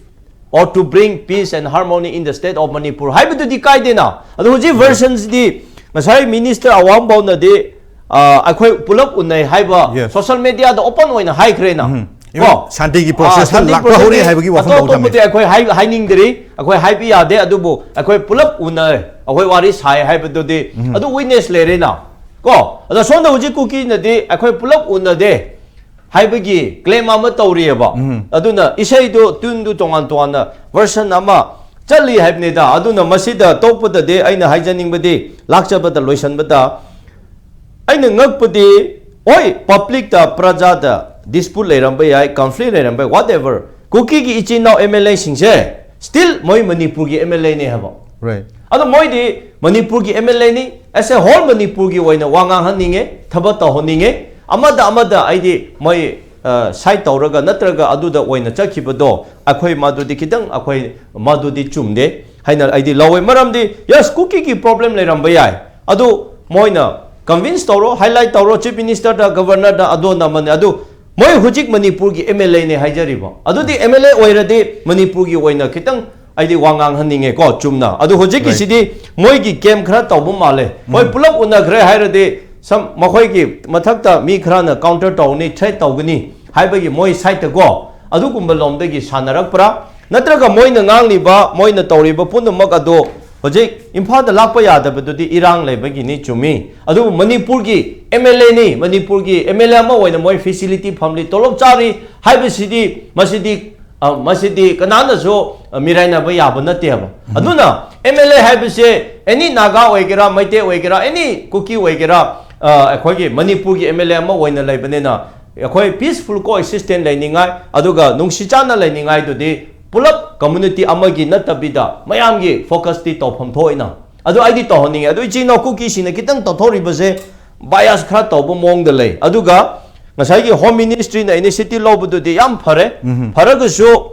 or to bring peace and harmony in the state of Manipur ꯍꯥꯏꯕꯗꯨꯗꯤ ꯀꯥꯏꯗꯦꯅ꯫ ꯑꯗꯣ ꯍꯧꯖꯤꯛ ꯚꯔꯁꯟꯁꯤꯗꯤ ꯉꯁꯥꯏ ꯃꯤꯅꯤꯁꯇꯔ ꯑꯋꯥꯡꯕꯧꯅꯗꯤ, ꯑ, ꯑꯩꯈꯣꯏ ꯄꯨꯂꯞ ꯎꯅꯩ ꯍꯥꯏꯕ, ꯁꯣꯁꯤꯌꯦꯜ ꯃꯦꯗꯤꯌꯥꯗ ꯑꯣꯄꯟ ꯑꯣꯏꯅ ꯍꯥꯏꯈ꯭ꯔꯦꯅ꯫ ꯀꯣ? ꯁꯥꯟꯇꯤꯒꯤ ꯑꯥ, ꯄ꯭ꯔꯣꯁꯦꯁꯇ ꯁꯥꯟꯇꯤ ꯂꯥꯛꯄ ꯍꯧꯔꯦ ꯄ꯭ꯔꯣꯁꯦꯁꯇꯤ ꯍꯥꯏꯕꯒꯤ ꯋꯥꯐꯝ ꯑꯇꯣꯞ ꯂꯧ ꯊꯝꯃꯦ꯫ ꯑꯇꯣꯞꯄꯗꯤ ꯑꯩꯈꯣꯏ ꯍꯥꯏ-, ꯍꯥꯏꯅꯤꯡꯗ꯭ꯔꯤ, ꯑꯩꯈꯣꯏ ꯍꯥꯏꯕ ꯌꯥꯗꯦ, ꯑꯗꯨꯕꯨ ꯑꯩꯈꯣꯏ ꯄꯨꯂꯞ ꯎꯅꯩ, ꯑꯩꯈꯣꯏ ꯋꯥꯔꯤ ꯁꯥꯏ ꯍꯥꯏꯕꯗꯨꯗꯤ ꯑꯗꯨ ꯋꯤꯠꯅꯦꯁ ꯂꯩꯔꯦꯅ꯫ ꯀꯣ? ꯑꯗꯣ ꯁꯣꯝꯗ ꯍꯧꯖꯤꯛ ꯀꯨꯀꯤꯅꯗꯤ ꯑꯩꯈꯣꯏ ꯄꯨꯂꯞ ꯎꯅꯗꯦ ꯍꯥꯏꯕꯒꯤ ꯀ꯭ꯂꯦꯝ ꯑꯃ ꯇꯧꯔꯤꯑꯕ꯫ ꯑꯗꯨꯅ ꯏꯁꯩꯗꯨ, ꯇ꯭ꯌꯨꯟꯗꯨ ꯇꯣꯉꯥꯟ ꯇꯣꯉꯥꯟꯅ, ꯚꯔꯁꯟ ꯑꯃ ꯆꯠꯂꯤ ꯍꯥꯏꯕꯅꯤꯗ꯫ ꯑꯗꯨꯅ ꯃꯁꯤꯗ ꯇꯣꯛꯄꯗꯗꯤ ꯑꯩꯅ ꯍꯥꯏꯖꯅꯤꯡꯕꯗꯤ, ꯂꯥꯛꯆꯕꯗ ꯂꯣꯏꯁꯟꯕꯗ ꯑꯩꯅ ꯉꯛꯄꯗꯤ, ꯍꯣꯏ, ꯄꯕ꯭ꯂꯤꯛꯇ, ꯄ꯭ꯔꯖꯥꯗ ꯗꯤꯁꯄ꯭ꯌꯨꯠ ꯂꯩꯔꯝꯕ ꯌꯥꯏ, ꯀꯟꯐ꯭ꯂꯤꯛ ꯂꯩꯔꯝꯕ ꯌꯥꯏ, ꯋꯥꯠ ꯑꯦꯚꯔ, ꯀꯨꯀꯤꯒꯤ ꯏꯆꯤꯟ ꯏꯅꯥꯎ ꯑꯦꯝ ꯑꯦꯜ ꯑꯦꯁꯤꯡꯁꯦ ꯁ꯭ꯇꯤꯜ ꯃꯣꯏ ꯃꯅꯤꯄꯨꯔꯒꯤ ꯑꯦꯝ ꯑꯦꯜ ꯑꯦꯅꯦ ꯍꯥꯏꯕ꯫ ꯑꯗꯣ ꯃꯣꯏꯗꯤ ꯃꯅꯤꯄꯨꯔꯒꯤ ꯑꯦꯝ ꯑꯦꯜ ꯑꯦꯅꯤ, ꯑꯦꯁ ꯑꯦ ꯍꯣꯜ ꯃꯅꯤꯄꯨꯔꯒꯤ ꯑꯣꯏꯅ ꯋꯥ ꯉꯥꯡꯍꯟꯅꯤꯡꯉꯦ, ꯊꯕꯛ ꯇꯧꯍꯟꯅꯤꯡꯉꯦ꯫ ꯑꯃꯗ ꯑꯃꯗ ꯑꯩꯗꯤ ꯃꯣꯏ, ꯑ, ꯁꯥꯏꯠ ꯇꯧꯔꯒ ꯅꯠꯇ꯭ꯔꯒ ꯑꯗꯨꯗ ꯑꯣꯏꯅ ꯆꯠꯈꯤꯕꯗꯣ ꯑꯩꯈꯣꯏ ꯃꯗꯨꯗꯤ ꯈꯤꯇꯪ ꯑꯩꯈꯣꯏ ꯃꯗꯨꯗꯤ ꯆꯨꯝꯗꯦ ꯍꯥꯏꯅ ꯑꯩꯗꯤ ꯂꯧꯋꯦ꯫ ꯃꯔꯝꯗꯤ, ꯌꯦꯁ, ꯀꯨꯀꯤꯒꯤ ꯄ꯭ꯔꯣꯕ꯭ꯂꯦꯝ ꯂꯩꯔꯝꯕ ꯌꯥꯏ, ꯑꯗꯨ ꯃꯣꯏꯅ ꯀꯟꯚꯤꯟꯁ ꯇꯧꯔꯣ, ꯍꯥꯏꯂꯥꯏꯠ ꯇꯧꯔꯣ, ꯆꯤꯐ ꯃꯤꯅꯤꯁꯇꯔꯗ, ꯒꯕꯔꯅꯔꯗ, ꯑꯗꯣꯅ ꯑꯃꯅꯤ꯫ ꯑꯗꯨ ꯃꯣꯏ ꯍꯧꯖꯤꯛ ꯃꯅꯤꯄꯨꯔꯒꯤ ꯑꯦꯝ ꯑꯦꯜ ꯑꯦꯅꯦ ꯍꯥꯏꯖꯔꯤꯕ꯫ ꯑꯗꯨꯗꯤ ꯑꯦꯝ ꯑꯦꯜ ꯑꯦ ꯑꯣꯏꯔꯗꯤ ꯃꯅꯤꯄꯨꯔꯒꯤ ꯑꯣꯏꯅ ꯈꯤꯇꯪ ꯑꯩꯗꯤ ꯋꯥ ꯉꯥꯡꯍꯟꯅꯤꯡꯉꯦꯀꯣ, ꯆꯨꯝꯅ꯫ ꯑꯗꯨ ꯍꯧꯖꯤꯛꯀꯤꯁꯤꯗꯤ ꯃꯣꯏꯒꯤ ꯀꯦꯝ ꯈꯔ ꯇꯧꯕ ꯃꯥꯜꯂꯦ꯫ ꯍꯣꯏ, ꯎꯝ꯫ ꯄꯨꯂꯞ ꯎꯅꯈ꯭ꯔꯦ ꯍꯥꯏꯔꯗꯤ, ꯁꯝ, ꯃꯈꯣꯏꯒꯤ ꯃꯊꯛꯇ ꯃꯤ ꯈꯔꯅ ꯀꯥꯎꯟꯇꯔ ꯇꯧꯒꯅꯤ, ꯊ꯭ꯔꯦꯠ ꯇꯧꯒꯅꯤ ꯍꯥꯏꯕꯒꯤ ꯃꯣꯏ ꯁꯥꯏꯠꯇꯀꯣ, ꯑꯗꯨꯒꯨꯝꯕ ꯂꯣꯝꯗꯒꯤ ꯁꯥꯟꯅꯔꯛꯄ꯭ꯔꯥ? ꯅꯠꯇ꯭ꯔꯒ ꯃꯣꯏꯅ ꯉꯥꯡꯂꯤꯕ, ꯃꯣꯏꯅ ꯇꯧꯔꯤꯕ ꯄꯨꯝꯅꯃꯛ ꯑꯗꯣ ꯍꯧꯖꯤꯛ ꯏꯝꯐꯥꯜꯗ ꯂꯥꯛꯄ ꯌꯥꯗꯕꯗꯨꯗꯤ ꯏꯔꯥꯡ ꯂꯩꯕꯒꯤꯅꯤ, ꯆꯨꯝꯃꯤ꯫ ꯑꯗꯨꯕꯨ ꯃꯅꯤꯄꯨꯔꯒꯤ ꯑꯦꯝ ꯑꯦꯜ ꯑꯦꯅꯤ, ꯃꯅꯤꯄꯨꯔꯒꯤ ꯑꯦꯝ ꯑꯦꯜ ꯑꯦ ꯑꯃ ꯑꯣꯏꯅ ꯃꯣꯏ ꯐꯦꯁꯤꯂꯤꯇꯤ ꯐꯪꯂꯤ, ꯇꯣꯂꯣꯞ ꯆꯥꯔꯤ ꯍꯥꯏꯕꯁꯤꯗꯤ, ꯃꯁꯤꯗꯤ ꯑ, ꯃꯁꯤꯗꯤ ꯀꯅꯥꯅꯁꯨ, ꯑ, ꯃꯤꯔꯥꯏꯅꯕ ꯌꯥꯕ ꯅꯠꯇꯦꯕ꯫ ꯑꯗꯨꯅ ꯑꯦꯝ ꯑꯦꯜ ꯑꯦ ꯍꯥꯏꯕꯁꯦ ꯑꯦꯅꯤ ꯅꯥꯒꯥ ꯑꯣꯏꯒꯦꯔꯥ, ꯃꯩꯇꯩ ꯑꯣꯏꯒꯦꯔꯥ, ꯑꯦꯅꯤ ꯀꯨꯀꯤ ꯑꯣꯏꯒꯦꯔꯥ, ꯑ, ꯑꯩꯈꯣꯏꯒꯤ ꯃꯅꯤꯄꯨꯔꯒꯤ ꯑꯦꯝ ꯑꯦꯜ ꯑꯦ ꯑꯃ ꯑꯣꯏꯅ ꯂꯩꯕꯅꯤꯅ ꯑꯩꯈꯣꯏ ꯄꯤꯁꯐꯨꯜ ꯀꯣ ꯑꯦꯛꯁꯤꯁꯇꯦꯟ ꯂꯩꯅꯤꯡꯉꯥꯏ, ꯑꯗꯨꯒ ꯅꯨꯡꯁꯤ ꯆꯥꯟꯅ ꯂꯩꯅꯤꯡꯉꯥꯏꯗꯨꯗꯤ ꯄꯨꯂꯞ ꯀꯝꯃꯨꯅꯤꯇꯤ ꯑꯃꯒꯤ ꯅꯠꯇꯕꯤꯗ ꯃꯌꯥꯝꯒꯤ ꯐꯣꯀꯁꯇꯤ ꯇꯧꯐꯝ ꯊꯣꯛꯏꯅ꯫ ꯑꯗꯨ ꯑꯩꯗꯤ ꯇꯧꯍꯟꯅꯤꯡꯉꯦ꯫ ꯑꯗꯨ ꯏꯆꯤꯟ ꯏꯅꯥꯎ ꯀꯨꯀꯤꯁꯤꯡꯅ ꯈꯤꯇꯪ ꯇꯧꯊꯣꯔꯤꯕꯁꯦ ꯕꯥꯏꯑꯁ ꯈꯔ ꯇꯧꯕ ꯃꯑꯣꯡꯗ ꯂꯩ꯫ ꯑꯗꯨꯒ ꯉꯁꯥꯏꯒꯤ ꯍꯣꯝ ꯃꯤꯅꯤꯁꯇ꯭ꯔꯤꯅ ꯏꯅꯤꯁꯤꯌꯦꯇꯤꯚ ꯂꯧꯕꯗꯨꯗꯤ ꯌꯥꯝ ꯐꯔꯦ꯫ ꯎꯝ꯫ ꯐꯔꯒꯁꯨ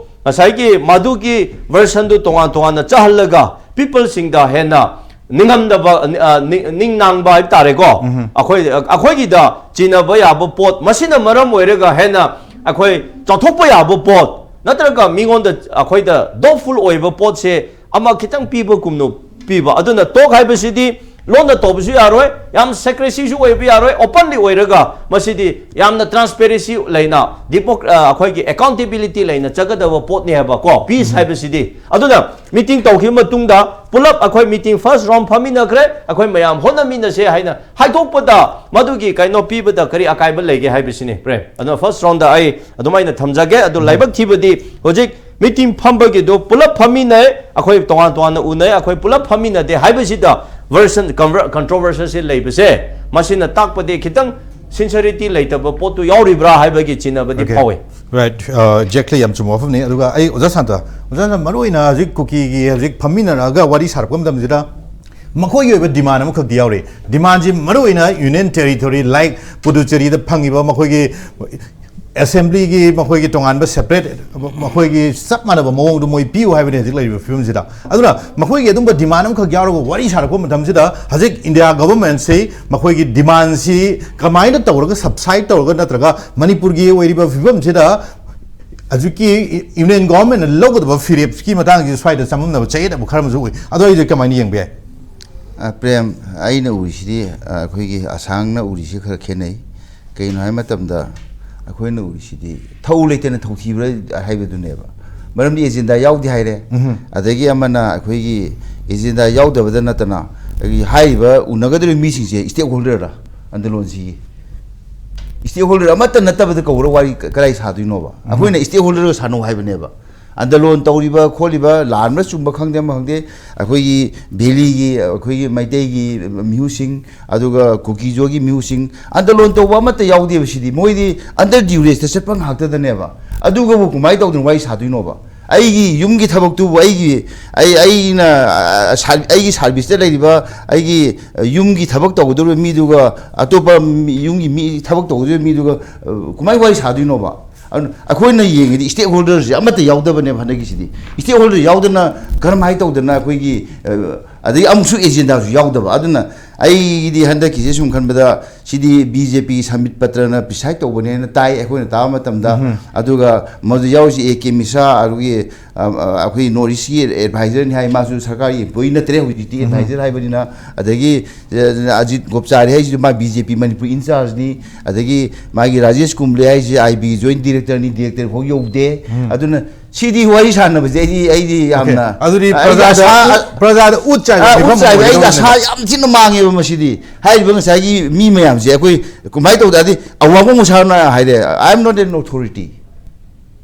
ꯉꯁꯥꯏꯒꯤ ꯃꯗꯨꯒꯤ ꯚꯔꯁꯟꯗꯨ ꯇꯣꯉꯥꯟ ꯇꯣꯉꯥꯟꯅ ꯆꯠꯍꯜꯂꯒ ꯄꯤꯄꯜꯁꯤꯡꯗ ꯍꯦꯟꯅ ꯅꯤꯡꯉꯝꯗꯕ, ꯑ, ꯅꯤꯡ-, ꯅꯤꯡꯅꯥꯡꯕ ꯍꯥꯏꯕ ꯇꯥꯔꯦꯀꯣ꯫ ꯎꯝ꯫ ꯑꯩꯈꯣꯏ, ꯑꯩꯈꯣꯏꯒꯤꯗ ꯆꯤꯟꯅꯕ ꯌꯥꯕ ꯄꯣꯠ, ꯃꯁꯤꯅ ꯃꯔꯝ ꯑꯣꯏꯔꯒ ꯍꯦꯟꯅ ꯑꯩꯈꯣꯏ ꯆꯥꯎꯊꯣꯛꯄ ꯌꯥꯕ ꯄꯣꯠ, ꯅꯠꯇ꯭ꯔꯒ ꯃꯤꯉꯣꯟꯗ ꯑꯩꯈꯣꯏꯗ ꯗꯣꯞꯐꯨꯜ ꯑꯣꯏꯕ ꯄꯣꯠꯁꯦ ꯑꯃ ꯈꯤꯇꯪ ꯄꯤꯕꯒꯨꯝꯅ ꯄꯤꯕ꯫ ꯑꯗꯨꯅ ꯇꯣꯛ ꯍꯥꯏꯕꯁꯤꯗꯤ ꯂꯣꯟꯅ ꯇꯧꯕꯁꯨ ꯌꯥꯔꯣꯏ, ꯌꯥꯝ ꯁꯦꯀ꯭ꯔꯦꯁꯤꯁꯨ ꯑꯣꯏꯕ ꯌꯥꯔꯣꯏ, ꯑꯣꯄꯟꯂꯤ ꯑꯣꯏꯔꯒ ꯃꯁꯤꯗꯤ ꯌꯥꯝꯅ ꯇ꯭ꯔꯥꯟꯁꯄꯦꯔꯦꯟꯁꯤ ꯂꯩꯅ, ꯗꯤꯃꯣꯛ-, ꯑ, ꯑꯩꯈꯣꯏꯒꯤ ꯑꯦꯀꯥꯎꯟꯇꯦꯕꯤꯂꯤꯇꯤ ꯂꯩꯅ ꯆꯠꯀꯗꯕ ꯄꯣꯠꯅꯤ ꯍꯥꯏꯕꯀꯣ, ꯄꯤꯁ ꯍꯥꯏꯕꯁꯤꯗꯤ꯫ ꯑꯗꯨꯅ ꯃꯤꯇꯤꯡ ꯇꯧꯈꯤꯕ ꯃꯇꯨꯡꯗ ꯄꯨꯂꯞ ꯑꯩꯈꯣꯏ ꯃꯤꯇꯤꯡ ꯐꯥꯔꯁ ꯔꯥꯎꯟ ꯐꯝꯃꯤꯟꯅꯈ꯭ꯔꯦ, ꯑꯩꯈꯣꯏ ꯃꯌꯥꯝ ꯍꯣꯠꯅꯃꯤꯟꯅꯁꯦ ꯍꯥꯏꯅ ꯍꯥꯏꯗꯣꯛꯄꯗ ꯃꯗꯨꯒꯤ ꯀꯩꯅꯣ ꯄꯤꯕꯗ ꯀꯔꯤ ꯑꯀꯥꯏꯕ ꯂꯩꯒꯦ ꯍꯥꯏꯕꯁꯤꯅꯤ, ꯄ꯭ꯔꯦꯝ꯫ ꯑꯗꯨꯅ ꯐꯥꯔꯁ ꯔꯥꯎꯟꯗ ꯑꯩ ꯑꯗꯨꯃꯥꯏꯅ ꯊꯝꯖꯒꯦ꯫ ꯑꯗꯨ ꯂꯥꯏꯕꯛ ꯊꯤꯕꯗꯤ ꯍꯧꯖꯤꯛ ꯃꯤꯇꯤꯡ ꯐꯝꯕꯒꯤꯗꯣ ꯄꯨꯂꯞ ꯐꯝꯃꯤꯟꯅꯩ, ꯑꯩꯈꯣꯏ ꯇꯣꯉꯥꯟ ꯇꯣꯉꯥꯟꯅ ꯎꯅꯩ, ꯑꯩꯈꯣꯏ ꯄꯨꯂꯞ ꯐꯝꯃꯤꯟꯅꯗꯦ ꯍꯥꯏꯕꯁꯤꯗ ꯚꯔꯁꯟ, ꯀꯟꯚꯔ-, ꯀꯟꯇ꯭ꯔꯣꯚꯔꯁꯤꯁꯦ ꯂꯩꯕꯁꯦ, ꯃꯁꯤꯅ ꯇꯥꯛꯄꯗꯤ ꯈꯤꯇꯪ ꯁꯤꯟꯁꯔꯤꯇꯤ ꯂꯩꯇꯕ ꯄꯣꯠꯇꯨ ꯌꯥꯎꯔꯤꯕ꯭ꯔꯥ ꯍꯥꯏꯕꯒꯤ ꯆꯤꯡꯅꯕꯗꯤ Okay. ꯐꯥꯎꯏ꯫ Right, uh, exactly, ꯌꯥꯝ ꯆꯨꯝꯕ ꯋꯥꯐꯝꯅꯤ꯫ ꯑꯗꯨꯒ ꯑꯩ ꯑꯣꯖꯥ ꯁꯥꯟꯇ, ꯑꯣꯖꯥꯅ ꯃꯔꯨ ꯑꯣꯏꯅ ꯍꯧꯖꯤꯛ ꯀꯨꯀꯤꯒꯤ ꯍꯧꯖꯤꯛ ꯐꯝꯃꯤꯟꯅꯔꯛꯑꯒ ꯋꯥꯔꯤ ꯁꯥꯔꯛꯄ ꯃꯇꯝꯁꯤꯗ ꯃꯈꯣꯏꯒꯤ ꯑꯣꯏꯕ ꯗꯤꯃꯥꯟ ꯑꯃꯈꯛꯇꯤ ꯌꯥꯎꯔꯤ꯫ ꯗꯤꯃꯥꯟꯁꯤ ꯃꯔꯨ ꯑꯣꯏꯅ ꯌꯨꯅꯤꯌꯟ ꯇꯦꯔꯤꯇꯣꯔꯤ, like ꯄꯨꯗꯨꯆꯦꯔꯤꯗ ꯐꯪꯉꯤꯕ ꯃꯈꯣꯏꯒꯤ ꯑꯦꯁꯦꯝꯕ꯭ꯂꯤꯒꯤ ꯃꯈꯣꯏꯒꯤ ꯇꯣꯉꯥꯟꯕ ꯁꯦꯄꯔꯦꯠ, ꯃꯈꯣꯏꯒꯤ ꯆꯞ ꯃꯥꯟꯅꯕ ꯃꯑꯣꯡꯗꯨ ꯃꯣꯏ ꯄꯤꯌꯨ ꯍꯥꯏꯕꯅꯤ ꯍꯧꯖꯤꯛ ꯂꯩꯔꯤꯕ ꯐꯤꯕꯝꯁꯤꯗ꯫ ꯑꯗꯨꯅ ꯃꯈꯣꯏꯒꯤ ꯑꯗꯨꯝꯕ ꯗꯤꯃꯥꯟ ꯑꯃꯈꯛ ꯌꯥꯎꯔꯒ ꯋꯥꯔꯤ ꯁꯥꯔꯛꯄ ꯃꯇꯝꯁꯤꯗ ꯍꯧꯖꯤꯛ ꯏꯟꯗꯤꯌꯥ ꯒꯚꯔꯟꯃꯦꯟꯁꯤ ꯃꯈꯣꯏꯒꯤ ꯗꯤꯃꯥꯟꯁꯤ ꯀꯃꯥꯏꯅ ꯇꯧꯔꯒ ꯁꯕꯁꯥꯏꯠ ꯇꯧꯔꯒ ꯅꯠꯇ꯭ꯔꯒ ꯃꯅꯤꯄꯨꯔꯒꯤ ꯑꯣꯏꯔꯤꯕ ꯐꯤꯕꯝꯁꯤꯗ ꯍꯧꯖꯤꯛꯀꯤ ꯏ-, ꯌꯨꯅꯤꯌꯟ ꯒꯣꯚꯔꯟꯃꯦꯟꯠꯅ ꯂꯧꯒꯗꯕ ꯐꯤꯔꯦꯞꯀꯤ ꯃꯇꯥꯡꯒꯤ ꯁ꯭ꯋꯥꯏꯗ ꯆꯃꯝꯅꯕ ꯆꯌꯦꯠꯅꯕ ꯈꯔ ꯑꯃꯁꯨ ꯎꯏ꯫ ꯑꯗꯣ ꯑꯩꯗꯤ ꯀꯃꯥꯏꯅ ꯌꯦꯡꯕ ꯌꯥꯏ? ꯑ, ꯄ꯭ꯔꯦꯝ, ꯑꯩꯅ ꯎꯔꯤꯁꯤꯗꯤ, ꯑ, ꯑꯩꯈꯣꯏꯒꯤ ꯑꯁꯥꯡꯅ ꯎꯔꯤꯁꯤ ꯈꯔ ꯈꯦꯠꯅꯩ꯫ ꯀꯩꯒꯤꯅꯣ ꯍꯥꯏꯕ ꯃꯇꯝꯗ, ꯑꯩꯈꯣꯏꯅ ꯎꯔꯤꯁꯤꯗꯤ ꯊꯧ ꯂꯩꯇꯅ ꯊꯧꯊꯤꯕ꯭ꯔꯥ ꯍꯥꯏꯕꯗꯨꯅꯦꯕ꯫ ꯃꯔꯝꯗꯤ ꯑꯦꯖꯦꯟꯗꯥ ꯌꯥꯎꯗꯦ ꯍꯥꯏꯔꯦ꯫ ꯎꯝꯍꯨꯝ꯫ ꯑꯗꯒꯤ ꯑꯃꯅ ꯑꯩꯈꯣꯏꯒꯤ ꯑꯦꯖꯦꯟꯗꯥ ꯌꯥꯎꯗꯕꯗ ꯅꯠꯇꯅ, ꯑꯩꯈꯣꯏꯒꯤ ꯍꯥꯏꯔꯤꯕ ꯎꯅꯒꯗꯧꯔꯤꯕ ꯃꯤꯁꯤꯡꯁꯦ ꯁ꯭ꯇꯦꯛ ꯍꯣꯜꯗꯔꯔꯥ ꯑꯟꯗꯂꯣꯟꯁꯤꯒꯤ? ꯁ꯭ꯇꯦꯛ ꯍꯣꯜꯗꯔ ꯑꯃꯠꯇ ꯅꯠꯇꯕꯗ ꯀꯧꯔ ꯋꯥꯔꯤ ꯀ-, ꯀꯗꯥꯏ ꯁꯥꯗꯣꯏꯅꯣꯕ? ꯎꯝꯍꯨꯝ꯫ ꯑꯩꯈꯣꯏꯅ ꯁ꯭ꯇꯦꯛ ꯍꯣꯜꯗꯔꯒ ꯁꯥꯟꯅꯧ ꯍꯥꯏꯕꯅꯦꯕ꯫ ꯑꯟꯗꯂꯣꯟ ꯇꯧꯔꯤꯕ ꯈꯣꯠꯂꯤꯕ, ꯂꯥꯟꯕ ꯆꯨꯝꯕ ꯈꯪꯗꯦ ꯑꯃ ꯈꯪꯗꯦ, ꯑꯩꯈꯣꯏꯒꯤ ꯚꯦꯂꯤꯒꯤ, ꯑꯩꯈꯣꯏꯒꯤ ꯃꯩꯇꯩꯒꯤ ꯃꯤꯍꯨꯠꯁꯤꯡ, ꯑꯗꯨꯒ ꯀꯨꯀꯤꯖꯣꯒꯤ ꯃꯤꯍꯨꯠꯁꯤꯡ, ꯑꯟꯗꯂꯣꯟ ꯇꯧꯕ ꯑꯃꯠꯇ ꯌꯥꯎꯗꯦꯕ꯫ ꯁꯤꯗꯤ ꯃꯣꯏꯗꯤ under duress ꯇ ꯆꯠꯄ ꯉꯥꯛꯇꯗꯅꯦꯕ꯫ ꯑꯗꯨꯒꯕꯨ ꯀꯃꯥꯏꯅ ꯇꯧꯗꯅ ꯋꯥꯔꯤ ꯁꯥꯗꯣꯏꯅꯣꯕ? ꯑꯩꯒꯤ ꯌꯨꯝꯒꯤ ꯊꯕꯛꯇꯨꯕꯨ ꯑꯩꯒꯤ, ꯑꯩ, ꯑꯩꯅ, ꯑ, ꯁꯥꯔ-, ꯑꯩꯒꯤ ꯁꯥꯔꯚꯤꯁꯇ ꯂꯩꯔꯤꯕ ꯑꯩꯒꯤ, ꯑ, ꯌꯨꯝꯒꯤ ꯊꯕꯛ ꯇꯧꯒꯗꯧꯔꯤꯕ ꯃꯤꯗꯨꯒ ꯑꯇꯣꯞꯄ ꯃꯤ-, ꯌꯨꯝꯒꯤ ꯃꯤ ꯊꯕꯛ ꯇꯧꯒꯗꯧꯔꯤꯕ ꯃꯤꯗꯨꯒ, ꯑ, ꯀꯃꯥꯏꯅ ꯋꯥꯔꯤ ꯁꯥꯗꯣꯏꯅꯣꯕ? ꯑꯗꯨꯅ ꯑꯩꯈꯣꯏꯅ ꯌꯦꯡꯉꯗꯤ ꯁ꯭ꯇꯦꯛ ꯍꯣꯜꯗꯔꯁꯦ ꯑꯃꯠꯇ ꯌꯥꯎꯗꯕꯅꯦꯕ ꯍꯟꯗꯛꯀꯤꯁꯤꯗꯤ꯫ ꯁ꯭ꯇꯦꯛ ꯍꯣꯜꯗꯔ ꯌꯥꯎꯗꯅ ꯀꯔꯝꯍꯥꯏꯅ ꯇꯧꯗꯅ ꯑꯩꯈꯣꯏꯒꯤ, ꯑ, ꯑꯗꯒꯤ ꯑꯃꯨꯛꯁꯨ ꯑꯦꯖꯦꯟꯗꯥꯁꯨ ꯌꯥꯎꯗꯕ꯫ ꯑꯗꯨꯅ ꯑꯩꯒꯤꯗꯤ ꯍꯟꯗꯛꯀꯤꯁꯦ ꯁꯨꯝ ꯈꯟꯕꯗ ꯁꯤꯗꯤ ꯕꯤ ꯖꯦ ꯄꯤ ꯁꯃꯤꯠ ꯄꯇ꯭ꯔꯅ ꯄ꯭ꯔꯤꯁꯥꯏꯗ ꯇꯧꯕꯅꯦꯅ ꯇꯥꯏ ꯑꯩꯈꯣꯏꯅ ꯇꯥꯕ ꯃꯇꯝꯗ꯫ ꯎꯝꯍꯨꯝ꯫ ꯑꯗꯨꯒ ꯃꯗꯨ ꯌꯥꯎꯔꯤꯁꯤ ꯑꯦ ꯀꯦ ꯃꯤꯁ꯭ꯔꯥ, ꯑꯗꯨꯒꯤ, ꯑ, ꯑ, ꯑꯩꯈꯣꯏꯒꯤ ꯅꯣꯔꯠ ꯏꯁꯀꯤ ꯑꯦꯗꯚꯥꯏꯖꯔꯅꯤ ꯍꯥꯏ, ꯃꯥꯁꯨ ꯁꯔꯀꯥꯔꯒꯤ ꯑꯦꯝꯄ꯭ꯂꯣꯌꯤ ꯅꯠꯇ꯭ꯔꯦ ꯍꯧꯖꯤꯛꯇꯤ, ꯎꯝꯍꯨꯝ꯫ ꯑꯦꯗꯚꯥꯏꯖꯔ ꯍꯥꯏꯕꯅꯤꯅ꯫ ꯑꯗꯒꯤ, ꯑ, ꯑꯖꯤꯠ ꯒꯣꯞꯆꯥꯔꯤ ꯍꯥꯏꯁꯤꯁꯨ ꯃꯥ ꯕꯤ ꯖꯦ ꯄꯤ ꯃꯅꯤꯄꯨꯔ ꯏꯟꯆꯥꯔꯖꯅꯤ꯫ ꯑꯗꯒꯤ ꯃꯥꯒꯤ ꯔꯥꯖꯦꯁ ꯀꯨꯝꯕ꯭ꯂꯦ ꯍꯥꯏꯁꯦ ꯑꯥꯏ ꯕꯤ ꯖꯣꯏꯟꯠ ꯗꯤꯔꯦꯛꯇꯔꯅꯤ, ꯗꯤꯔꯦꯛꯇꯔ ꯐꯥꯎ ꯌꯧꯗꯦ꯫ ꯎꯝ꯫ ꯑꯗꯨꯅ ꯁꯤꯗꯤ ꯋꯥꯔꯤ ꯁꯥꯟꯅꯕꯁꯦ ꯑꯩꯗꯤ, ꯑꯩꯗꯤ ꯑꯣꯀꯦ꯫ ꯌꯥꯝꯅ, ꯑꯗꯨꯗꯤ ꯑꯩꯗꯤ ꯄ꯭ꯔꯖꯥꯗ ꯑꯁꯥ-, ꯎꯠ-, ꯄ꯭ꯔꯖꯥꯗ ꯎꯠ ꯆꯥꯏꯕ ꯑ, ꯎꯠ ꯃꯤꯐꯝ ꯆꯥꯏꯕ, ꯑꯩꯗꯤ ꯑꯣꯏꯒꯗꯧꯕꯅꯦꯕ꯫ ꯑꯁꯥ ꯌꯥꯝ ꯊꯤꯅ ꯃꯥꯡꯉꯦꯕ ꯃꯁꯤꯗꯤ꯫ ꯍꯥꯏꯔꯤꯕ ꯉꯁꯥꯏꯒꯤ ꯃꯤ ꯃꯌꯥꯝꯁꯦ ꯑꯩꯈꯣꯏ ꯀꯃꯥꯏꯅ ꯇꯧꯗ? ꯑꯗꯤ ꯑꯋꯥꯡꯕ ꯃꯁꯥꯅ ꯍꯥꯏꯔꯦ, "I am not an authority"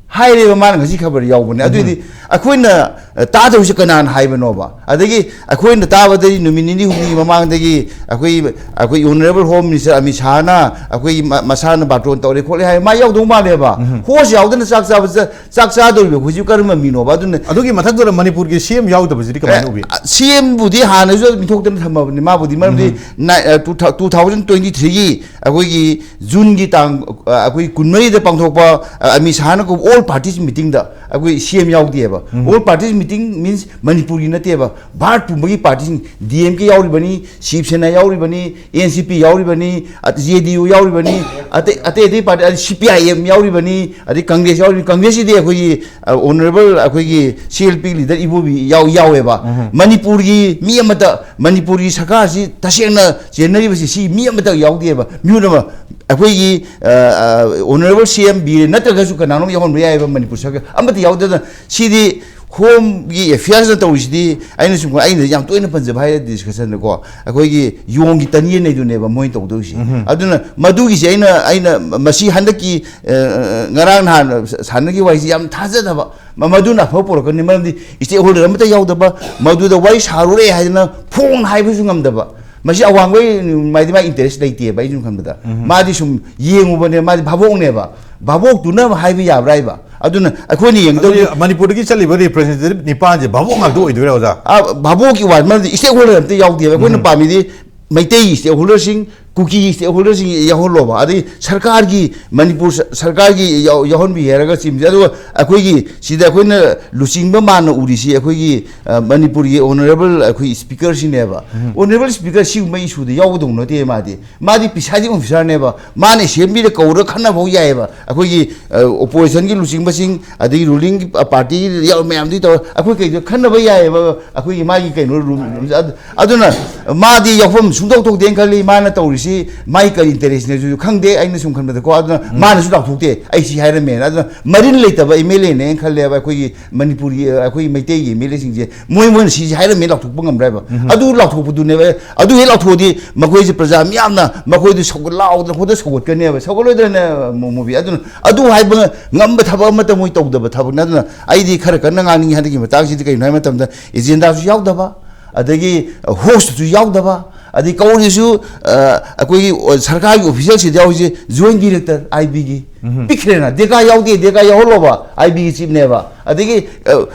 ꯍꯥꯏꯔꯦꯕ, ꯃꯥꯅ ꯉꯁꯤ ꯈꯕꯔ ꯌꯥꯎꯕꯅꯦ꯫ ꯎꯝ꯫ ꯑꯗꯨꯏꯗꯤ ꯑꯩꯈꯣꯏꯅ, ꯑ, ꯇꯥꯗꯧꯔꯤꯁꯦ ꯀꯅꯥꯅ ꯍꯥꯏꯕꯅꯣꯕ? ꯑꯗꯒꯤ ꯑꯩꯈꯣꯏꯅ ꯇꯥꯕꯗꯗꯤ ꯅꯨꯃꯤꯠ ꯅꯤꯅꯤ ꯍꯨꯝꯅꯤ ꯃꯃꯥꯡꯗꯒꯤ ꯑꯩꯈꯣꯏ, ꯑꯩꯈꯣꯏ ꯑꯣꯅꯔꯦꯕꯜ ꯍꯣꯝ ꯃꯤꯅꯤꯁꯇꯔ ꯑꯃꯤꯠ ꯁꯥꯍꯅ ꯑꯩꯈꯣꯏ ꯃ-, ꯃꯁꯥꯅ ꯕꯥꯔꯇꯣꯟ ꯇꯧꯔꯦ ꯈꯣꯠꯂꯦ ꯍꯥꯏ, ꯃꯥ ꯌꯥꯎꯗꯧ ꯃꯥꯜꯂꯦꯕ꯫ ꯎꯝ꯫ ꯍꯣꯁ ꯌꯥꯎꯗꯅ ꯆꯥꯛ ꯆꯥꯕ ꯆ-, ꯆꯥꯛ ꯆꯥꯗꯧꯔꯤꯕ ꯑꯩꯈꯣꯏꯁꯤ ꯀꯔꯝꯕ ꯃꯤꯅꯣꯕ? ꯑꯗꯨꯅ ꯑꯗꯨꯒꯤ ꯃꯊꯛꯇꯨꯗ ꯃꯅꯤꯄꯨꯔꯒꯤ ꯁꯤ ꯑꯦꯝ ꯌꯥꯎꯗꯕꯁꯤꯗꯤ ꯀꯃꯥꯏꯅ ꯎꯕꯤ? ꯑꯦ, ꯁꯤ ꯑꯦꯝꯕꯨꯗꯤ ꯍꯥꯟꯅꯁꯨ ꯃꯤꯊꯣꯛꯇꯅ ꯊꯝꯃꯕꯅꯤ꯫ ꯃꯥꯕꯨꯗꯤ ꯃꯔꯝꯗꯤ ꯎꯝ꯫ ꯅꯥꯏ-, ꯑ, ꯇꯨ ꯊꯥ-, two thousand twenty three ꯒꯤ ꯑꯩꯈꯣꯏꯒꯤ ꯖꯨꯟꯒꯤ ꯇꯥꯡ, ꯑ, ꯑꯩꯈꯣꯏ ꯀꯨꯟꯃꯔꯤꯗ ꯄꯥꯡꯊꯣꯛꯄ, ꯑ, ꯑꯃꯤꯠ ꯁꯥꯍꯅ ꯀꯧꯕ ꯑꯣꯜ ꯄꯥꯔꯇꯤꯁ ꯃꯤꯇꯤꯡꯗ ꯑꯩꯈꯣꯏ ꯁꯤ ꯑꯦꯝ ꯌꯥꯎꯗꯦꯕ꯫ All parties meeting means ꯃꯅꯤꯄꯨꯔꯒꯤ ꯅꯠꯇꯦꯕ, ꯚꯥꯔꯠ ꯄꯨꯝꯕꯒꯤ ꯄꯥꯔꯇꯤꯁꯤꯡ, ꯗꯤ ꯑꯦꯝ ꯀꯦ ꯌꯥꯎꯔꯤꯕꯅꯤ, ꯁꯤꯕ ꯁꯦꯅꯥ ꯌꯥꯎꯔꯤꯕꯅꯤ, ꯑꯦꯟ ꯁꯤ ꯄꯤ ꯌꯥꯎꯔꯤꯕꯅꯤ, ꯖꯦ ꯗꯤ ꯌꯨ ꯌꯥꯎꯔꯤꯕꯅꯤ, ꯑꯇꯩ ꯑꯇꯩ ꯑꯇꯩ ꯄꯥꯔꯇꯤ, ꯁꯤ ꯄꯤ ꯑꯥꯏ ꯑꯦꯝ ꯌꯥꯎꯔꯤꯕꯅꯤ, ꯑꯗꯩ ꯀꯪꯒ꯭ꯔꯦꯁ ꯌꯥꯎꯔꯤꯕꯅꯤ꯫ ꯀꯪꯒ꯭ꯔꯦꯁꯁꯤꯗꯤ ꯑꯩꯈꯣꯏꯒꯤ ꯑꯣꯅꯔꯦꯕꯜ ꯑꯩꯈꯣꯏꯒꯤ ꯁꯤ ꯑꯦꯜ ꯄꯤ ꯂꯤꯗꯔ ꯏꯕꯣꯕꯤ ꯌꯥꯎ ꯌꯥꯎꯋꯦꯕ꯫ ꯃꯅꯤꯄꯨꯔꯒꯤ ꯃꯤ ꯑꯃꯠꯇ, ꯃꯅꯤꯄꯨꯔꯒꯤ ꯁꯔꯀꯥꯔꯁꯤ ꯇꯁꯦꯡꯅ ꯆꯦꯟꯅꯔꯤꯕꯁꯤ ꯁꯤ ꯃꯤ ꯑꯃꯠꯇ ꯌꯥꯎꯗꯦꯕ꯫ ꯃꯤꯑꯣꯏ ꯑꯃ ꯑꯩꯈꯣꯏꯒꯤ ꯑꯣꯅꯔꯦꯕꯜ ꯁꯤ ꯑꯦꯝ ꯕꯤꯔꯦꯟ ꯅꯠꯇ꯭ꯔꯒꯁꯨ ꯀꯅꯥꯅꯣꯝ ꯌꯥꯎꯍꯟꯕ ꯌꯥꯏꯑꯕ ꯃꯅꯤꯄꯨꯔ ꯁꯔꯀꯥꯔ꯫ ꯑꯃꯠꯇ ꯌꯥꯎꯗꯅ ꯁꯤꯗꯤ ꯍꯣꯝꯒꯤ ꯑꯦꯐꯤꯌꯔꯁꯅ ꯇꯧꯔꯤꯁꯤꯗꯤ, ꯑꯩꯅ ꯁꯨꯝ, ꯑꯩꯅ ꯌꯥꯝ ꯇꯣꯏꯅ ꯄꯟꯖꯕ ꯍꯥꯏꯔꯗꯤ ꯗꯤꯁꯀꯁꯟꯗꯀꯣ, ꯑꯩꯈꯣꯏꯒꯤ ꯌꯣꯡꯒꯤ ꯇꯟꯌꯦꯟ ꯍꯥꯏꯗꯨꯅꯦꯕ ꯃꯣꯏꯅ ꯇꯧꯗꯣꯏꯁꯦ꯫ ꯑꯗꯨꯅ ꯃꯗꯨꯒꯤꯁꯦ ꯑꯩꯅ ꯑꯩꯅ ꯃꯁꯤ ꯍꯟꯗꯛꯀꯤ, ꯑ, ꯉꯔꯥꯡ ꯅꯍꯥꯟ ꯁꯥꯟꯅꯈꯤꯕ ꯋꯥꯔꯤꯁꯤ ꯌꯥꯝ ꯊꯥꯖꯗꯕ, ꯃ-, ꯃꯗꯨꯅ ꯑꯐꯕ ꯄꯨꯔꯛꯀꯅꯤ꯫ ꯃꯔꯝꯗꯤ ꯁ꯭ꯇꯦꯛ ꯍꯣꯜꯗꯔ ꯑꯃꯠꯇ ꯌꯥꯎꯗꯕ, ꯃꯗꯨꯗ ꯋꯥꯔꯤ ꯁꯥꯔꯨꯔꯦ ꯍꯥꯏꯗꯅ ꯐꯣꯡ ꯍꯥꯏꯕꯁꯨ ꯉꯝꯗꯕ, ꯃꯁꯤ ꯑꯋꯥꯡꯕꯩ ꯃꯥꯗꯤ ꯃꯥ ꯏꯟꯇꯔꯦꯁ ꯂꯩꯇꯦꯕ꯫ ꯑꯩ ꯁꯨꯝ ꯈꯟꯕꯗ ꯃꯥꯗꯤ ꯁꯨꯝ ꯌꯦꯡꯉꯨꯕꯅꯦ, ꯃꯥꯗꯤ ꯚꯥꯕꯣꯛꯅꯦꯕ꯫ ꯚꯥꯕꯣꯛꯇꯨꯅ ꯍꯥꯏꯕ ꯌꯥꯕ꯭ꯔꯥ ꯍꯥꯏꯕ? ꯑꯗꯨꯅ ꯑꯩꯈꯣꯏꯅ ꯌꯦꯡꯒꯗꯧꯗꯤ ꯑꯗꯨꯗꯤ ꯃꯅꯤꯄꯨꯔꯗꯒꯤ ꯆꯠꯂꯤꯕ ꯔꯤꯄ꯭ꯔꯦꯖꯦꯟꯇꯦꯇꯤꯚ ꯅꯤꯄꯥꯟꯁꯦ ꯚꯥꯕꯣꯛ ꯉꯥꯛꯇ ꯑꯣꯏꯗꯣꯏꯔꯥ, ꯑꯣꯖꯥ? ꯑ, ꯚꯥꯕꯣꯛꯀꯤ ꯋꯥ ꯃꯔꯝꯗꯤ ꯁ꯭ꯇꯦꯛ ꯍꯣꯜꯗꯔ ꯑꯝꯇ ꯌꯥꯎꯗꯦꯕ꯫ ꯑꯩꯈꯣꯏꯅ ꯄꯥꯝꯃꯤꯗꯤ ꯃꯩꯇꯩ ꯁ꯭ꯇꯦꯛ ꯍꯣꯜꯗꯔꯁꯤꯡ, ꯀꯨꯀꯤ ꯁ꯭ꯇꯦꯛ ꯍꯣꯜꯗꯔꯁꯤꯡ ꯌꯥꯎꯍꯜꯂꯣꯕ, ꯑꯗꯩ ꯁꯔꯀꯥꯔꯒꯤ, ꯃꯅꯤꯄꯨꯔ ꯁ-, ꯁꯔꯀꯥꯔꯒꯤ ꯌꯥꯎ-, ꯌꯥꯎꯍꯟꯕꯤ ꯍꯥꯏꯔꯒ ꯆꯤꯡꯁꯦ꯫ ꯑꯗꯨꯒ ꯑꯩꯈꯣꯏꯒꯤ ꯁꯤꯗ ꯑꯩꯈꯣꯏꯅ ꯂꯨꯆꯤꯡꯕ ꯃꯥꯟꯅ ꯎꯔꯤꯁꯤ ꯑꯩꯈꯣꯏꯒꯤ, ꯑ, ꯃꯅꯤꯄꯨꯔꯒꯤ ꯑꯣꯅꯔꯦꯕꯜ ꯑꯩꯈꯣꯏ ꯁ꯭ꯄꯤꯀꯔꯁꯤꯅꯦꯕ꯫ ꯑꯣꯅꯔꯦꯕꯜ ꯁ꯭ꯄꯤꯀꯔ ꯁꯤꯒꯨꯝꯕ ꯏꯁꯨꯗ ꯌꯥꯎꯒꯗꯧ ꯅꯠꯇꯦ꯫ ꯃꯥꯗꯤ, ꯃꯥꯗꯤ ꯄ꯭ꯔꯤꯁꯥꯏꯗꯤꯡ ꯑꯣꯐꯤꯁꯥꯔꯅꯦꯕ꯫ ꯃꯥꯅ ꯑꯦꯁꯦꯝꯕ꯭ꯂꯤꯗ ꯀꯧꯔꯒ ꯈꯟꯅꯕ ꯐꯥꯎ ꯌꯥꯏꯑꯕ꯫ ꯑꯩꯈꯣꯏꯒꯤ, ꯑ, ꯑꯣꯄꯣꯖꯤꯁꯟꯒꯤ ꯂꯨꯆꯤꯡꯕꯁꯤꯡ, ꯑꯗꯒꯤ ꯔꯨꯂꯤꯡ ꯄꯥꯔꯇꯤꯒꯤ ꯌꯥꯎ-, ꯃꯌꯥꯝꯗꯨꯒꯤ ꯇꯧꯔ ꯑꯩꯈꯣꯏ ꯀꯩꯗ ꯈꯟꯅꯕ ꯌꯥꯏꯑꯕ꯫ ꯑꯩꯈꯣꯏꯒꯤ ꯃꯥꯒꯤ ꯀꯩꯅꯣ ꯔꯨꯝ, ꯔꯨꯝ-, ꯑꯗꯨ-, ꯑꯗꯨꯅ ꯃꯥꯗꯤ ꯌꯥꯎꯐꯝ ꯁꯨꯡꯊꯣꯛ ꯊꯣꯛꯇꯦꯅ ꯈꯜꯂꯤ꯫ ꯃꯥꯅ ꯇꯧꯔꯤꯁꯤ ꯃꯥꯒꯤ ꯀꯔꯤ ꯏꯟꯇꯔꯦꯁꯅꯦꯁꯨ ꯈꯪꯗꯦ꯫ ꯑꯩꯅ ꯁꯨꯝ ꯈꯟꯕꯗꯀꯣ, ꯑꯗꯨꯅ ꯃꯥꯅꯁꯨ ꯂꯥꯎꯊꯣꯛꯇꯦ, "ꯑꯩ ꯁꯤ ꯍꯥꯏꯔꯝꯃꯦꯅ"꯫ ꯑꯗꯨꯅ ꯃꯔꯤꯟ ꯂꯩꯇꯕ ꯑꯦꯝ ꯑꯦꯜ ꯑꯦꯅꯦꯅ ꯈꯜꯂꯦꯕ ꯑꯩꯈꯣꯏꯒꯤ ꯃꯅꯤꯄꯨꯔꯒꯤ, ꯑ, ꯑꯩꯈꯣꯏ ꯃꯩꯇꯩꯒꯤ ꯑꯦꯝ ꯑꯦꯜ ꯑꯦꯁꯤꯡꯁꯦ꯫ ꯃꯣꯏ, ꯃꯣꯏꯅ ꯁꯤꯁꯦ ꯍꯥꯏꯔꯝꯃꯦ ꯂꯥꯎꯊꯣꯛꯄ ꯉꯝꯕ꯭ꯔꯥꯕ? ꯑꯗꯨ ꯂꯥꯎꯊꯣꯛꯄꯗꯨꯅꯦꯕ꯫ ꯑꯗꯨ ꯍꯦꯛ ꯂꯥꯎꯊꯣꯛꯑꯗꯤ ꯃꯈꯣꯏꯁꯦ ꯄ꯭ꯔꯖꯥ ꯃꯤꯌꯥꯝꯅ ꯃꯈꯣꯏꯗꯨ ꯁꯧꯒꯠ-, ꯂꯥꯎꯗꯅ ꯈꯣꯠꯇꯅ ꯁꯧꯒꯠꯀꯅꯦꯕ꯫ ꯁꯧꯒꯠꯂꯣꯏꯗ꯭ꯔꯅꯦ, ꯃꯨ-, ꯃꯨꯕꯤ? ꯑꯗꯨꯅ ꯑꯗꯨ ꯍꯥꯏꯕ ꯉꯝꯕ ꯊꯕꯛ ꯑꯃꯠꯇ ꯃꯣꯏ ꯇꯧꯗꯕ ꯊꯕꯛꯅꯤ꯫ ꯑꯗꯨꯅ ꯑꯩꯗꯤ ꯈꯔ ꯀꯟꯅ ꯉꯥꯡꯅꯤꯡꯉꯤ ꯍꯟꯗꯛꯀꯤ ꯃꯇꯥꯡꯁꯤꯗꯤ꯫ ꯀꯩꯅꯣ ꯍꯥꯏꯕ ꯃꯇꯝꯗ, ꯑꯦꯖꯦꯟꯗꯥꯁꯨ ꯌꯥꯎꯗꯕ, ꯑꯗꯒꯤ ꯍꯣꯁꯇꯁꯨ ꯌꯥꯎꯗꯕ, ꯑꯗꯩ ꯀꯧꯔꯤꯁꯨ, ꯑ, ꯑꯩꯈꯣꯏꯒꯤ ꯁꯔꯀꯥꯔꯒꯤ ꯑꯣꯐꯤꯁꯦꯜꯁꯤꯗ ꯌꯥꯎꯔꯤꯁꯦ ꯖꯣꯏꯟ ꯗꯤꯔꯦꯛꯇꯔ ꯑꯥꯏ ꯕꯤꯒꯤ ꯄꯤꯛꯈ꯭ꯔꯦꯅ꯫ ꯗꯦꯀꯥ ꯌꯥꯎꯗꯦ, ꯗꯦꯀꯥ ꯌꯥꯎꯍꯜꯂꯣꯕ, ꯑꯥꯏ ꯕꯤꯒꯤ ꯆꯤꯞꯅꯦꯕ꯫ ꯑꯗꯒꯤ, ꯑ,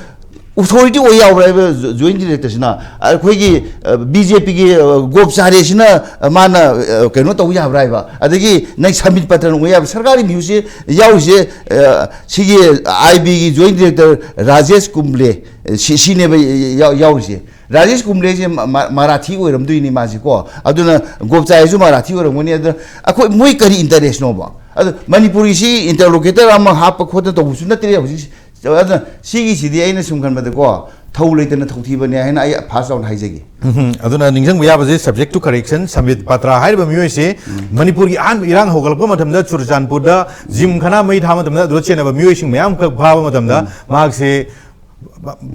ꯑꯣꯊꯣꯔꯤꯇꯤ ꯑꯣꯏ ꯌꯥꯕ꯭ꯔꯥ ꯍꯥꯏꯕ ꯖꯣꯏꯟ ꯗꯤꯔꯦꯛꯇꯔꯁꯤꯅ? ꯑꯩꯈꯣꯏꯒꯤ ꯕꯤ ꯖꯦ ꯄꯤꯒꯤ ꯒꯣꯞ ꯆꯥꯔꯦꯁꯤꯅ ꯃꯥꯅ ꯑ, ꯀꯩꯅꯣ ꯇꯧ ꯌꯥꯕ꯭ꯔꯥ ꯍꯥꯏꯕ? ꯑꯗꯒꯤ ꯅꯪ ꯁꯃꯤꯠ ꯄꯇ꯭ꯔꯅ ꯑꯣꯏ ꯌꯥꯕ꯭ꯔꯥ? ꯁꯔꯀꯥꯔꯒꯤ ꯃꯤꯍꯨꯠꯁꯦ ꯌꯥꯎꯔꯤꯁꯦ, ꯑ, ꯁꯤꯒꯤ ꯑꯥꯏ ꯕꯤꯒꯤ ꯖꯣꯏꯟ ꯗꯤꯔꯦꯛꯇꯔ ꯔꯥꯖꯦꯁ ꯀꯨꯝꯕ꯭ꯂꯦ, ꯑ, ꯁꯤ ꯁꯤꯅꯦꯕ ꯌꯥꯎ- ꯌꯥꯎꯔꯤꯁꯦ꯫ ꯔꯥꯖꯦꯁ ꯀꯨꯝꯕ꯭ꯂꯦꯁꯦ ꯃ- ꯃ- ꯃꯔꯥꯊꯤ ꯑꯣꯏꯔꯝꯗꯣꯏꯅꯤ ꯃꯥꯁꯦꯀꯣ꯫ ꯑꯗꯨꯅ ꯒꯣꯞ ꯆꯥꯏꯁꯨ ꯃꯔꯥꯊꯤ ꯑꯣꯏꯔꯝꯒꯅꯤ꯫ ꯑꯗꯨꯅ ꯑꯩꯈꯣꯏ, ꯃꯣꯏ ꯀꯔꯤ ꯏꯟꯇꯔꯦꯁꯅꯣꯕ? ꯑꯗꯨ ꯃꯅꯤꯄꯨꯔꯒꯤꯁꯤ ꯏꯟꯇꯔꯂꯣꯀꯦꯇꯔ ꯑꯃ ꯍꯥꯞꯄ ꯈꯣꯠꯇ ꯇꯧꯕꯁꯨ ꯅꯠꯇ꯭ꯔꯦ ꯍꯧꯖꯤꯛ꯫ ꯑꯗꯨꯅ ꯁꯤꯒꯤꯁꯤꯗꯤ ꯑꯩꯅ ꯁꯨꯝ ꯈꯟꯕꯗꯀꯣ, ꯊꯧ ꯂꯩꯇꯅ ꯊꯧꯊꯤꯕꯅꯦ ꯍꯥꯏꯅ ꯑꯩ ꯐꯥꯔꯁ ꯔꯥꯎꯟ ꯍꯥꯏꯖꯒꯦ꯫ ꯎꯝ, ꯑꯗꯨꯅ ꯅꯤꯡꯁꯤꯡꯕ ꯌꯥꯕꯁꯦ, subject to correction, ꯁꯝꯕꯤꯠ ꯄꯥꯇ꯭ꯔꯥ ꯍꯥꯏꯔꯤꯕ ꯃꯤꯑꯣꯏꯁꯦ ꯃꯅꯤꯄꯨꯔꯒꯤ ꯑꯍꯥꯟꯕ ꯏꯔꯥꯡ ꯍꯧꯒꯠꯂꯛꯄ ꯃꯇꯝꯗ ꯆꯨꯔꯆꯥꯟꯄꯨꯔꯗ ꯖꯤꯝ ꯈꯅꯥ ꯃꯩ ꯊꯥꯕ ꯃꯇꯝꯗ, ꯑꯗꯨꯗ ꯆꯦꯟꯅꯕ ꯃꯤꯑꯣꯏꯁꯤꯡ ꯃꯌꯥꯝ ꯈꯛ ꯐꯥꯕ ꯃꯇꯝꯗ, ꯃꯍꯥꯛꯁꯦ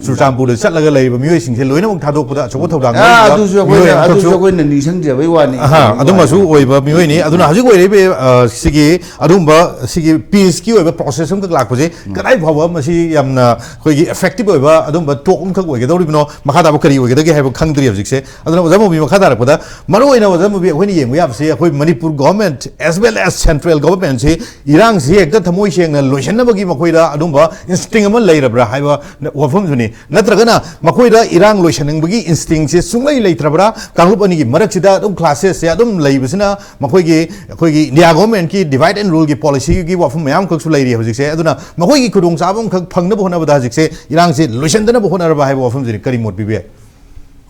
ꯆꯨꯔꯆꯥꯟꯄꯨꯔꯗ ꯆꯠꯂꯒ ꯂꯩꯔꯤꯕ ꯃꯤꯑꯣꯏꯁꯤꯡꯁꯦ ꯂꯣꯏꯅꯃꯛ ꯊꯥꯗꯣꯛꯄꯗ ꯑꯆꯧꯕ ꯊꯧꯗꯥꯡ ꯑꯥ, ꯂꯧꯔꯤꯕ ꯑꯗꯨꯁꯨ ꯑꯩꯈꯣꯏꯅ, ꯃꯤꯑꯣꯏ ꯑꯃꯈꯛꯁꯨ ꯑꯗꯨꯁꯨ ꯑꯩꯈꯣꯏꯅ ꯅꯤꯡꯁꯤꯡꯖꯕꯩ ꯋꯥꯅꯤ꯫ ꯑꯍꯥ, ꯑꯗꯨꯝꯕꯁꯨ ꯑꯣꯏꯕ ꯃꯤꯑꯣꯏꯅꯤ꯫ ꯑꯗꯨꯅ ꯍꯧꯖꯤꯛ ꯑꯣꯏꯔꯤꯕ, ꯑ, ꯁꯤꯒꯤ ꯑꯗꯨꯝꯕ ꯁꯤꯒꯤ ꯄꯤꯁꯀꯤ ꯑꯣꯏꯕ ꯄ꯭ꯔꯣꯁꯦꯁ ꯑꯃꯈꯛ ꯂꯥꯛꯄꯁꯦ ꯀꯗꯥꯏ ꯐꯥꯎꯕ ꯃꯁꯤ ꯌꯥꯝꯅ ꯑꯩꯈꯣꯏꯒꯤ ꯏꯐꯦꯛꯇꯤꯕ ꯑꯣꯏꯕ ꯑꯗꯨꯝꯕ ꯇꯣꯛ ꯑꯃꯈꯛ ꯑꯣꯏꯒꯗꯧꯔꯤꯕꯅꯣ? ꯃꯈꯥ ꯇꯥꯕ ꯀꯔꯤ ꯑꯣꯏꯒꯗꯒꯦ ꯍꯥꯏꯕ ꯈꯪꯗ꯭ꯔꯤ ꯍꯧꯖꯤꯛꯁꯦ꯫ ꯑꯗꯨꯅ ꯑꯣꯖꯥ ꯃꯣꯕꯤ, ꯃꯈꯥ ꯇꯥꯔꯛꯄꯗ ꯃꯔꯨ ꯑꯣꯏꯅ ꯑꯣꯖꯥ ꯃꯣꯕꯤ, ꯑꯩꯈꯣꯏꯅ ꯌꯦꯡꯕ ꯌꯥꯕꯁꯦ, ꯑꯩꯈꯣꯏ Manipur government as well as central ꯒꯣꯚꯔꯟꯃꯦꯟꯠꯁꯤ ꯏꯔꯥꯡꯁꯤ ꯍꯦꯛꯇ ꯊꯃꯣꯏ ꯁꯦꯡꯅ ꯂꯣꯏꯁꯤꯟꯅꯕꯒꯤ ꯃꯈꯣꯏꯗ ꯑꯗꯨꯝꯕ ꯏꯟꯁꯇꯤꯡ ꯑꯃ ꯂꯩꯔꯕ꯭ꯔꯥ ꯍꯥꯏꯕ ꯋꯥꯐꯝꯗꯨꯅꯤ꯫ ꯅꯠꯇ꯭ꯔꯒꯅ ꯃꯈꯣꯏꯗ ꯏꯔꯥꯡ ꯂꯣꯏꯁꯤꯟꯅꯤꯡꯕꯒꯤ ꯏꯟꯁꯇꯤꯡꯁꯦ ꯁꯨꯡꯂꯩ ꯂꯩꯇ꯭ꯔꯕ꯭ꯔꯥ? ꯀꯥꯡꯂꯨꯞ ꯑꯅꯤꯒꯤ ꯃꯔꯛꯁꯤꯗ ꯑꯗꯨꯝ ꯀ꯭ꯂꯥꯁꯦꯁꯁꯦ ꯑꯗꯨꯝ ꯂꯩꯕꯁꯤꯅ ꯃꯈꯣꯏꯒꯤ, ꯑꯩꯈꯣꯏꯒꯤ ꯏꯟꯗꯤꯌꯥ ꯒꯣꯚꯔꯟꯃꯦꯟꯠꯀꯤ divide and ruleꯒꯤ ꯄꯣꯂꯤꯁꯤꯒꯤ ꯋꯥꯐꯝ ꯃꯌꯥꯝ ꯑꯃꯈꯛꯁꯨ ꯂꯩꯔꯤ ꯍꯧꯖꯤꯛꯁꯦ꯫ ꯑꯗꯨꯅ ꯃꯈꯣꯏꯒꯤ ꯈꯨꯗꯣꯡꯆꯥꯕ ꯑꯃꯈꯛ ꯐꯪꯅꯕ ꯍꯣꯠꯅꯕꯗ ꯍꯧꯖꯤꯛꯁꯦ ꯏꯔꯥꯡꯁꯦ ꯂꯣꯏꯁꯤꯟꯗꯅꯕ ꯍꯣꯠꯅꯔꯕ ꯍꯥꯏꯕ ꯋꯥꯐꯝꯁꯤꯅꯤ꯫ ꯀꯔꯤ ꯃꯣꯠ ꯄꯤꯕ ꯌꯥꯏ?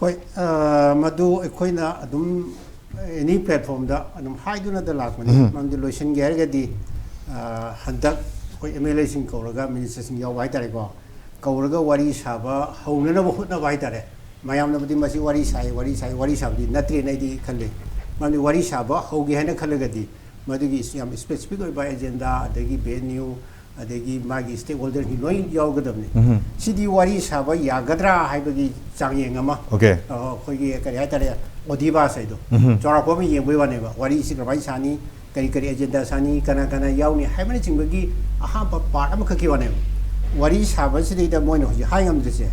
ꯍꯣꯏ, ꯑ, ꯃꯗꯨ ꯑꯩꯈꯣꯏꯅ ꯑꯗꯨꯝ ꯑꯦꯅꯤ ꯄ꯭ꯂꯦꯠꯐꯣꯝꯗ ꯑꯗꯨꯝ ꯍꯥꯏꯗꯨꯅꯗ ꯂꯥꯛꯄꯅꯤ꯫ ꯎꯝ꯫ ꯃꯔꯝꯗꯤ ꯂꯣꯏꯁꯤꯟꯒꯦ ꯍꯥꯏꯔꯒꯗꯤ, ꯑ, ꯍꯟꯗꯛ ꯑꯩꯈꯣꯏ ꯑꯦꯝ ꯑꯦꯜ ꯑꯦꯁꯤꯡ ꯀꯧꯔꯒ, ꯃꯤꯅꯤꯁꯇꯔꯁꯤꯡ ꯌꯥꯎꯕ ꯍꯥꯏꯇꯥꯔꯦꯀꯣ, ꯀꯧꯔꯒ ꯋꯥꯔꯤ ꯁꯥꯕ ꯍꯧꯅꯅꯕ ꯍꯣꯠꯅꯕ ꯍꯥꯏꯇꯥꯔꯦ꯫ ꯃꯌꯥꯝꯅꯕꯨꯗꯤ ꯃꯁꯤ ꯋꯥꯔꯤ ꯁꯥꯏ, ꯋꯥꯔꯤ ꯁꯥꯏ, ꯋꯥꯔꯤ ꯁꯥꯕꯗꯤ ꯅꯠꯇ꯭ꯔꯦꯅ ꯑꯩꯗꯤ ꯈꯜꯂꯤ꯫ ꯃꯔꯝꯗꯤ ꯋꯥꯔꯤ ꯁꯥꯕ ꯍꯧꯒꯦ ꯍꯥꯏꯅ ꯈꯜꯂꯒꯗꯤ ꯃꯗꯨꯒꯤ ꯌꯥꯝ ꯁ꯭ꯄꯦꯁꯤꯐꯤꯛ ꯑꯣꯏꯕ ꯑꯦꯖꯦꯟꯗꯥ, ꯑꯗꯒꯤ ꯚꯦꯅ꯭ꯌꯨ, ꯑꯗꯒꯤ ꯃꯥꯒꯤ ꯁ꯭ꯇꯦꯛꯍꯣꯜꯗꯔꯁꯤꯡ ꯂꯣꯏ ꯌꯥꯎꯒꯗꯕꯅꯤ꯫ ꯎꯝ꯫ ꯁꯤꯗꯤ ꯋꯥꯔꯤ ꯁꯥꯕ ꯌꯥꯒꯗ꯭ꯔꯥ ꯍꯥꯏꯕꯒꯤ ꯆꯥꯡꯌꯦꯡ ꯑꯃ, ꯑꯣꯀꯦ꯫ ꯑ, ꯑꯩꯈꯣꯏꯒꯤ ꯀꯔꯤ ꯍꯥꯏꯇꯥꯔꯦ, ꯑꯣꯗꯤꯕꯥꯁ ꯍꯥꯏꯗꯣ, ꯎꯝ꯫ ꯆꯥꯎꯔꯥꯛꯄ ꯑꯃ ꯌꯦꯡꯕꯒꯤ ꯋꯥꯅꯦꯕ꯫ ꯋꯥꯔꯤꯁꯤ ꯀꯔꯝꯍꯥꯏꯅ ꯁꯥꯅꯤ, ꯀꯔꯤ ꯀꯔꯤ ꯑꯦꯖꯦꯟꯗꯥ ꯁꯥꯅꯤ, ꯀꯅꯥ ꯀꯅꯥ ꯌꯥꯎꯅꯤ ꯍꯥꯏꯕꯅꯆꯤꯡꯕꯒꯤ ꯑꯍꯥꯟꯕ ꯄꯥꯔꯠ ꯑꯃꯈꯛꯀꯤ ꯋꯥꯅꯦꯕ꯫ ꯋꯥꯔꯤ ꯁꯥꯕꯁꯤꯗꯩꯗ ꯃꯣꯏꯅ ꯍꯧꯖꯤꯛ ꯍꯥꯏ ꯉꯝꯗ꯭ꯔꯤꯁꯦ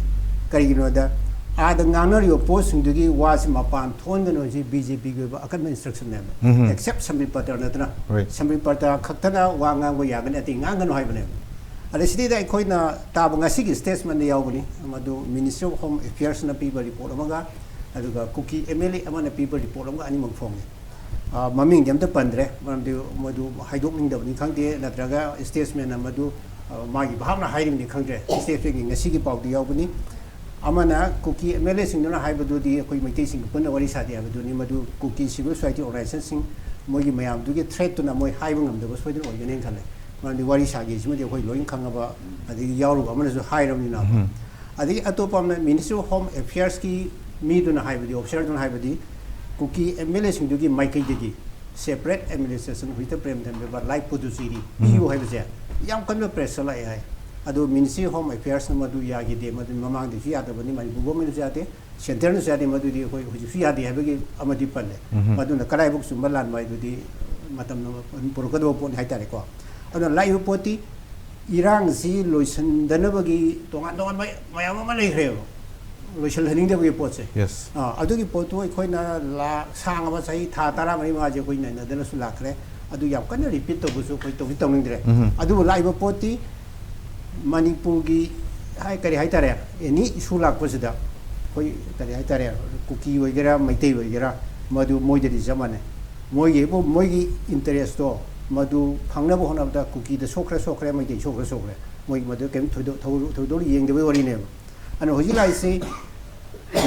ꯀꯔꯤꯒꯤꯅꯣꯗ, ꯑꯥꯗ ꯉꯥꯡꯅꯔꯤꯕ ꯄꯣꯠꯁꯤꯡꯗꯨꯒꯤ ꯋꯥꯁꯤ ꯃꯄꯥꯟ ꯊꯣꯛꯍꯟꯒꯅꯨ ꯍꯥꯏꯁꯤ ꯕꯤ ꯖꯦ ꯄꯤꯒꯤ ꯑꯣꯏꯕ ꯑꯀꯟꯕ ꯏꯟꯁꯇ꯭ꯔꯛꯁꯟꯅꯦꯕ꯫ ꯎꯝ꯫ ꯑꯦꯛꯁꯦꯞ ꯁꯝꯕꯤꯠ ꯄꯇ꯭ꯔ ꯅꯠꯇꯅ꯫ ꯔꯥꯏꯠ꯫ ꯁꯝꯕꯤꯠ ꯄꯇ꯭ꯔ ꯈꯛꯇꯅ ꯋꯥ ꯉꯥꯡꯕ ꯌꯥꯒꯅꯤ, ꯑꯇꯩ ꯉꯥꯡꯒꯅꯨ ꯍꯥꯏꯕꯅꯦꯕ꯫ ꯑꯗꯩ ꯁꯤꯗꯩꯗ ꯑꯩꯈꯣꯏꯅ ꯇꯥꯕ ꯉꯁꯤꯒꯤ ꯁ꯭ꯇꯦꯠꯃꯦꯟꯗ ꯌꯥꯎꯕꯅꯤ, ꯃꯗꯨ Ministry of Home Affairsꯅ ꯄꯤꯕ ꯔꯤꯄꯣꯔꯠ ꯑꯃꯒ, ꯑꯗꯨꯒ ꯀꯨꯀꯤ MLA ꯑꯃꯅ ꯄꯤꯕ ꯔꯤꯄꯣꯔꯠ ꯑꯃꯒ ꯑꯅꯤꯃꯛ ꯐꯣꯡꯉꯦ꯫ ꯑ, ꯃꯃꯤꯡꯗꯤ ꯑꯝꯇ ꯄꯟꯗ꯭ꯔꯦ, ꯃꯔꯝꯗꯤ ꯃꯗꯨ ꯍꯥꯏꯗꯣꯛꯅꯤꯡꯗꯕꯅꯤ ꯈꯪꯗꯦ, ꯅꯠꯇ꯭ꯔꯒ ꯁ꯭ꯇꯦꯠꯃꯦꯟꯅ ꯃꯗꯨ, ꯑ, ꯃꯥꯒꯤ ꯚꯥꯞꯅ ꯍꯥꯏꯔꯤꯕꯅꯤ ꯈꯪꯗ꯭ꯔꯦ꯫ ꯁ꯭ꯇꯦꯠꯃꯦꯟꯒꯤ ꯉꯁꯤꯒꯤ ꯄꯥꯎꯗꯤ ꯌꯥꯎꯕꯅꯤ꯫ ꯑꯃꯅ ꯀꯨꯀꯤ MLAꯁꯤꯡꯗꯨꯅ ꯍꯥꯏꯕꯗꯨꯗꯤ ꯑꯩꯈꯣꯏ ꯃꯩꯇꯩꯁꯤꯡꯒ ꯄꯨꯟꯅ ꯋꯥꯔꯤ ꯁꯥꯗꯦ ꯍꯥꯏꯕꯗꯨꯅꯤ, ꯃꯗꯨ ꯀꯨꯀꯤ civil society organizationꯁꯤꯡ, ꯃꯣꯏꯒꯤ ꯃꯌꯥꯝꯗꯨꯒꯤ threatꯇꯨꯅ ꯃꯣꯏ ꯍꯥꯏꯕ ꯉꯝꯗꯕ ꯁꯣꯏꯗꯅ ꯑꯣꯏꯒꯅꯦꯅ ꯈꯜꯂꯦ꯫ ꯃꯔꯝꯗꯤ ꯋꯥꯔꯤ ꯁꯥꯒꯦꯁꯤꯃꯗꯤ ꯑꯩꯈꯣꯏ ꯂꯣꯏꯅ ꯈꯪꯉꯕ, ꯑꯗꯒꯤ ꯌꯥꯎꯔꯨꯕ ꯑꯃꯅꯁꯨ ꯍꯥꯏꯔꯕꯅꯤꯅ꯫ ꯑꯗꯒꯤ ꯑꯇꯣꯞꯄ ꯑꯃꯅ Ministry of Home Affairsꯀꯤ ꯃꯤꯗꯨꯅ ꯍꯥꯏꯕꯗꯤ, officerꯗꯨꯅ ꯍꯥꯏꯕꯗꯤ, ꯀꯨꯀꯤ MLAꯁꯤꯡꯗꯨꯒꯤ ꯃꯥꯏꯀꯩꯗꯒꯤ separate administration ꯍꯧꯖꯤꯛꯇ ꯄ꯭ꯔꯦꯝ ꯙꯔꯃꯦꯟꯗ꯭ꯔ ꯂꯥꯏ ꯄꯨꯗꯨꯆꯦꯔꯤ ꯄꯤꯌꯨ ꯍꯥꯏꯕꯁꯦ ꯌꯥꯝ ꯀꯟꯅ pressure ꯂꯥꯛꯑꯦ ꯍꯥꯏ꯫ ꯑꯗꯨ Ministry of Home Affairsꯅ ꯃꯗꯨ ꯌꯥꯈꯤꯗꯦ, ꯃꯗꯨ ꯃꯃꯥꯡꯗꯁꯨ ꯌꯥꯗꯕꯅꯤ, ꯃꯅꯤꯄꯨꯔ governmentꯅꯁꯨ ꯌꯥꯗꯦ, centreꯅꯁꯨ ꯌꯥꯗꯦ, ꯃꯗꯨꯗꯤ ꯑꯩꯈꯣꯏ ꯍꯧꯖꯤꯛꯁꯨ ꯌꯥꯗꯦ ꯍꯥꯏꯕꯒꯤ ꯑꯃꯗꯤ ꯄꯜꯂꯦ꯫ ꯃꯗꯨꯅ ꯀꯗꯥꯏꯐꯥꯎ ꯆꯨꯝꯕ ꯂꯥꯟꯕ ꯍꯥꯏꯗꯨꯗꯤ ꯃꯇꯝꯅ ꯄꯨꯔꯛꯀꯗꯕ ꯄꯣꯠꯅꯤ ꯍꯥꯏꯇꯥꯔꯦꯀꯣ꯫ ꯑꯗꯨꯅ ꯂꯥꯛꯏꯕ ꯄꯣꯠꯇꯤ ꯏꯔꯥꯡꯁꯤ ꯂꯣꯏꯁꯤꯟꯗꯅꯕꯒꯤ ꯇꯣꯉꯥꯟ ꯇꯣꯉꯥꯟꯕ ꯃꯌꯥꯝ ꯑꯃ ꯂꯩꯈ꯭ꯔꯦꯕ, ꯂꯣꯏꯁꯤꯜꯍꯟꯅꯤꯡꯗꯕꯒꯤ ꯄꯣꯠꯁꯦ꯫ Yes. ꯑꯥ, ꯑꯗꯨꯒꯤ ꯄꯣꯠꯇꯨ ꯑꯩꯈꯣꯏꯅ ꯂꯥ-, ꯁꯥꯡꯉꯕ ꯆꯍꯤ ꯊꯥ ꯇꯔꯥꯃꯔꯤ ꯃꯉꯥꯁꯦ ꯑꯩꯈꯣꯏ ꯅꯩꯅꯗꯅꯁꯨ ꯂꯥꯛꯈ꯭ꯔꯦ꯫ ꯑꯗꯨ ꯌꯥꯝ ꯀꯟꯅ repeat ꯇꯧꯕꯁꯨ ꯑꯩꯈꯣꯏ ꯇꯧꯗꯤ ꯇꯧꯅꯤꯡꯗ꯭ꯔꯦ꯫ ꯑꯗꯨꯕꯨ ꯂꯥꯛꯏꯕ ꯄꯣꯠꯇꯤ ꯃꯅꯤꯄꯨꯔꯒꯤ ꯍꯥꯏ, ꯀꯔꯤ ꯍꯥꯏꯇꯥꯔꯦ, any issue ꯂꯥꯛꯄꯁꯤꯗ ꯑꯩꯈꯣꯏ, ꯀꯔꯤ ꯍꯥꯏꯇꯥꯔꯦ, ꯀꯨꯀꯤ ꯑꯣꯏꯒꯦꯔꯥ, ꯃꯩꯇꯩ ꯑꯣꯏꯒꯦꯔꯥ, ꯃꯗꯨ ꯃꯣꯏꯗꯗꯤ ꯆꯞ ꯃꯥꯟꯅꯩ꯫ ꯃꯣꯏꯒꯤ, ꯃꯣꯏꯒꯤ interestꯇꯣ ꯃꯗꯨ ꯐꯪꯅꯕ ꯍꯣꯠꯅꯕꯗ ꯀꯨꯀꯤꯗ ꯁꯣꯛꯈ꯭ꯔꯦ, ꯁꯣꯛꯈ꯭ꯔꯦ, ꯃꯩꯇꯩ ꯁꯣꯛꯈ꯭ꯔꯦ, ꯁꯣꯛꯈ꯭ꯔꯦ꯫ ꯃꯣꯏ ꯃꯗꯨ ꯀꯔꯤꯝ ꯊꯣꯏꯗꯣꯛ-, ꯊꯧ-, ꯊꯣꯏꯗꯣꯛꯅ ꯌꯦꯡꯗꯕꯒꯤ ꯋꯥꯔꯤꯅꯦꯕ꯫ ꯑꯗꯨꯅ ꯍꯧꯖꯤꯛ ꯂꯥꯛꯏꯁꯤ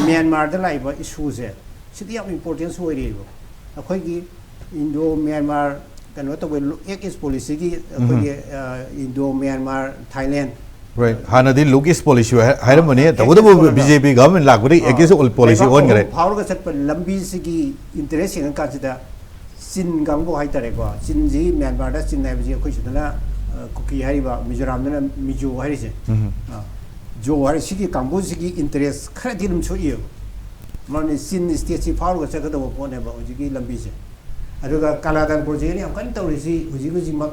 ꯃ꯭ꯌꯥꯟꯃꯥꯔꯗ ꯂꯥꯛꯏꯕ issueꯁꯦ, ꯁꯤꯗꯤ ꯌꯥꯝ importance ꯑꯣꯏꯔꯤꯑꯕ꯫ ꯑꯩꯈꯣꯏꯒꯤ Indo Myanmar ꯀꯩꯅꯣ ꯇꯧꯕ, Act East policyꯒꯤ ꯑꯩꯈꯣꯏꯒꯤ, ꯑ, Indo Myanmar Thailand Right. ꯍꯥꯟꯅꯗꯤ Look East policy ꯍꯥꯏ-, ꯍꯥꯏꯔꯝꯕꯅꯤ꯫ ꯑ, ꯇꯧꯕꯇꯕꯨ Act East policy. BJP government ꯂꯥꯛꯄꯗꯒꯤ Act East policy ꯂꯩꯕꯥꯛ ꯑꯣꯟꯈ꯭ꯔꯦ꯫ ꯑꯍꯨꯝ ꯐꯥꯎꯔꯒ ꯆꯠꯄ ꯂꯝꯕꯤꯁꯤꯒꯤ interest ꯌꯦꯡꯉꯀꯥꯟꯁꯤꯗ ꯆꯤꯟ ꯀꯥꯡꯕꯨ ꯍꯥꯏꯇꯥꯔꯦꯀꯣ, ꯆꯤꯟꯁꯤ ꯃ꯭ꯌꯥꯟꯃꯥꯔꯗ ꯆꯤꯟ ꯍꯥꯏꯕꯁꯤ ꯑꯩꯈꯣꯏ ꯁꯤꯗꯅ, ꯑ, ꯀꯨꯀꯤ ꯍꯥꯏꯔꯤꯕ, ꯃꯤꯖꯣꯔꯥꯝꯗꯅ ꯃꯤꯖꯣ ꯍꯥꯏꯔꯤꯁꯦ, ꯑ, ꯖꯣ ꯍꯥꯏꯔꯤ, ꯁꯤꯒꯤ ꯀꯥꯡꯕꯨꯁꯤꯒꯤ interest ꯈꯔꯗꯤ ꯑꯗꯨꯝ ꯁꯣꯛꯏꯕ꯫ ꯃꯔꯝꯗꯤ ꯆꯤꯟ stateꯁꯤ ꯐꯥꯎꯔꯒ ꯆꯠꯀꯗꯧꯕ ꯄꯣꯠꯅꯦꯕ ꯍꯧꯖꯤꯛꯀꯤ ꯂꯝꯕꯤꯁꯦ꯫ ꯑꯗꯨꯒ ꯀꯂꯥꯗꯥꯟ projectꯅ ꯌꯥꯝ ꯀꯟꯅ ꯇꯧꯔꯤꯁꯤ ꯍꯧꯖꯤꯛ ꯍꯧꯖꯤꯛꯃꯛ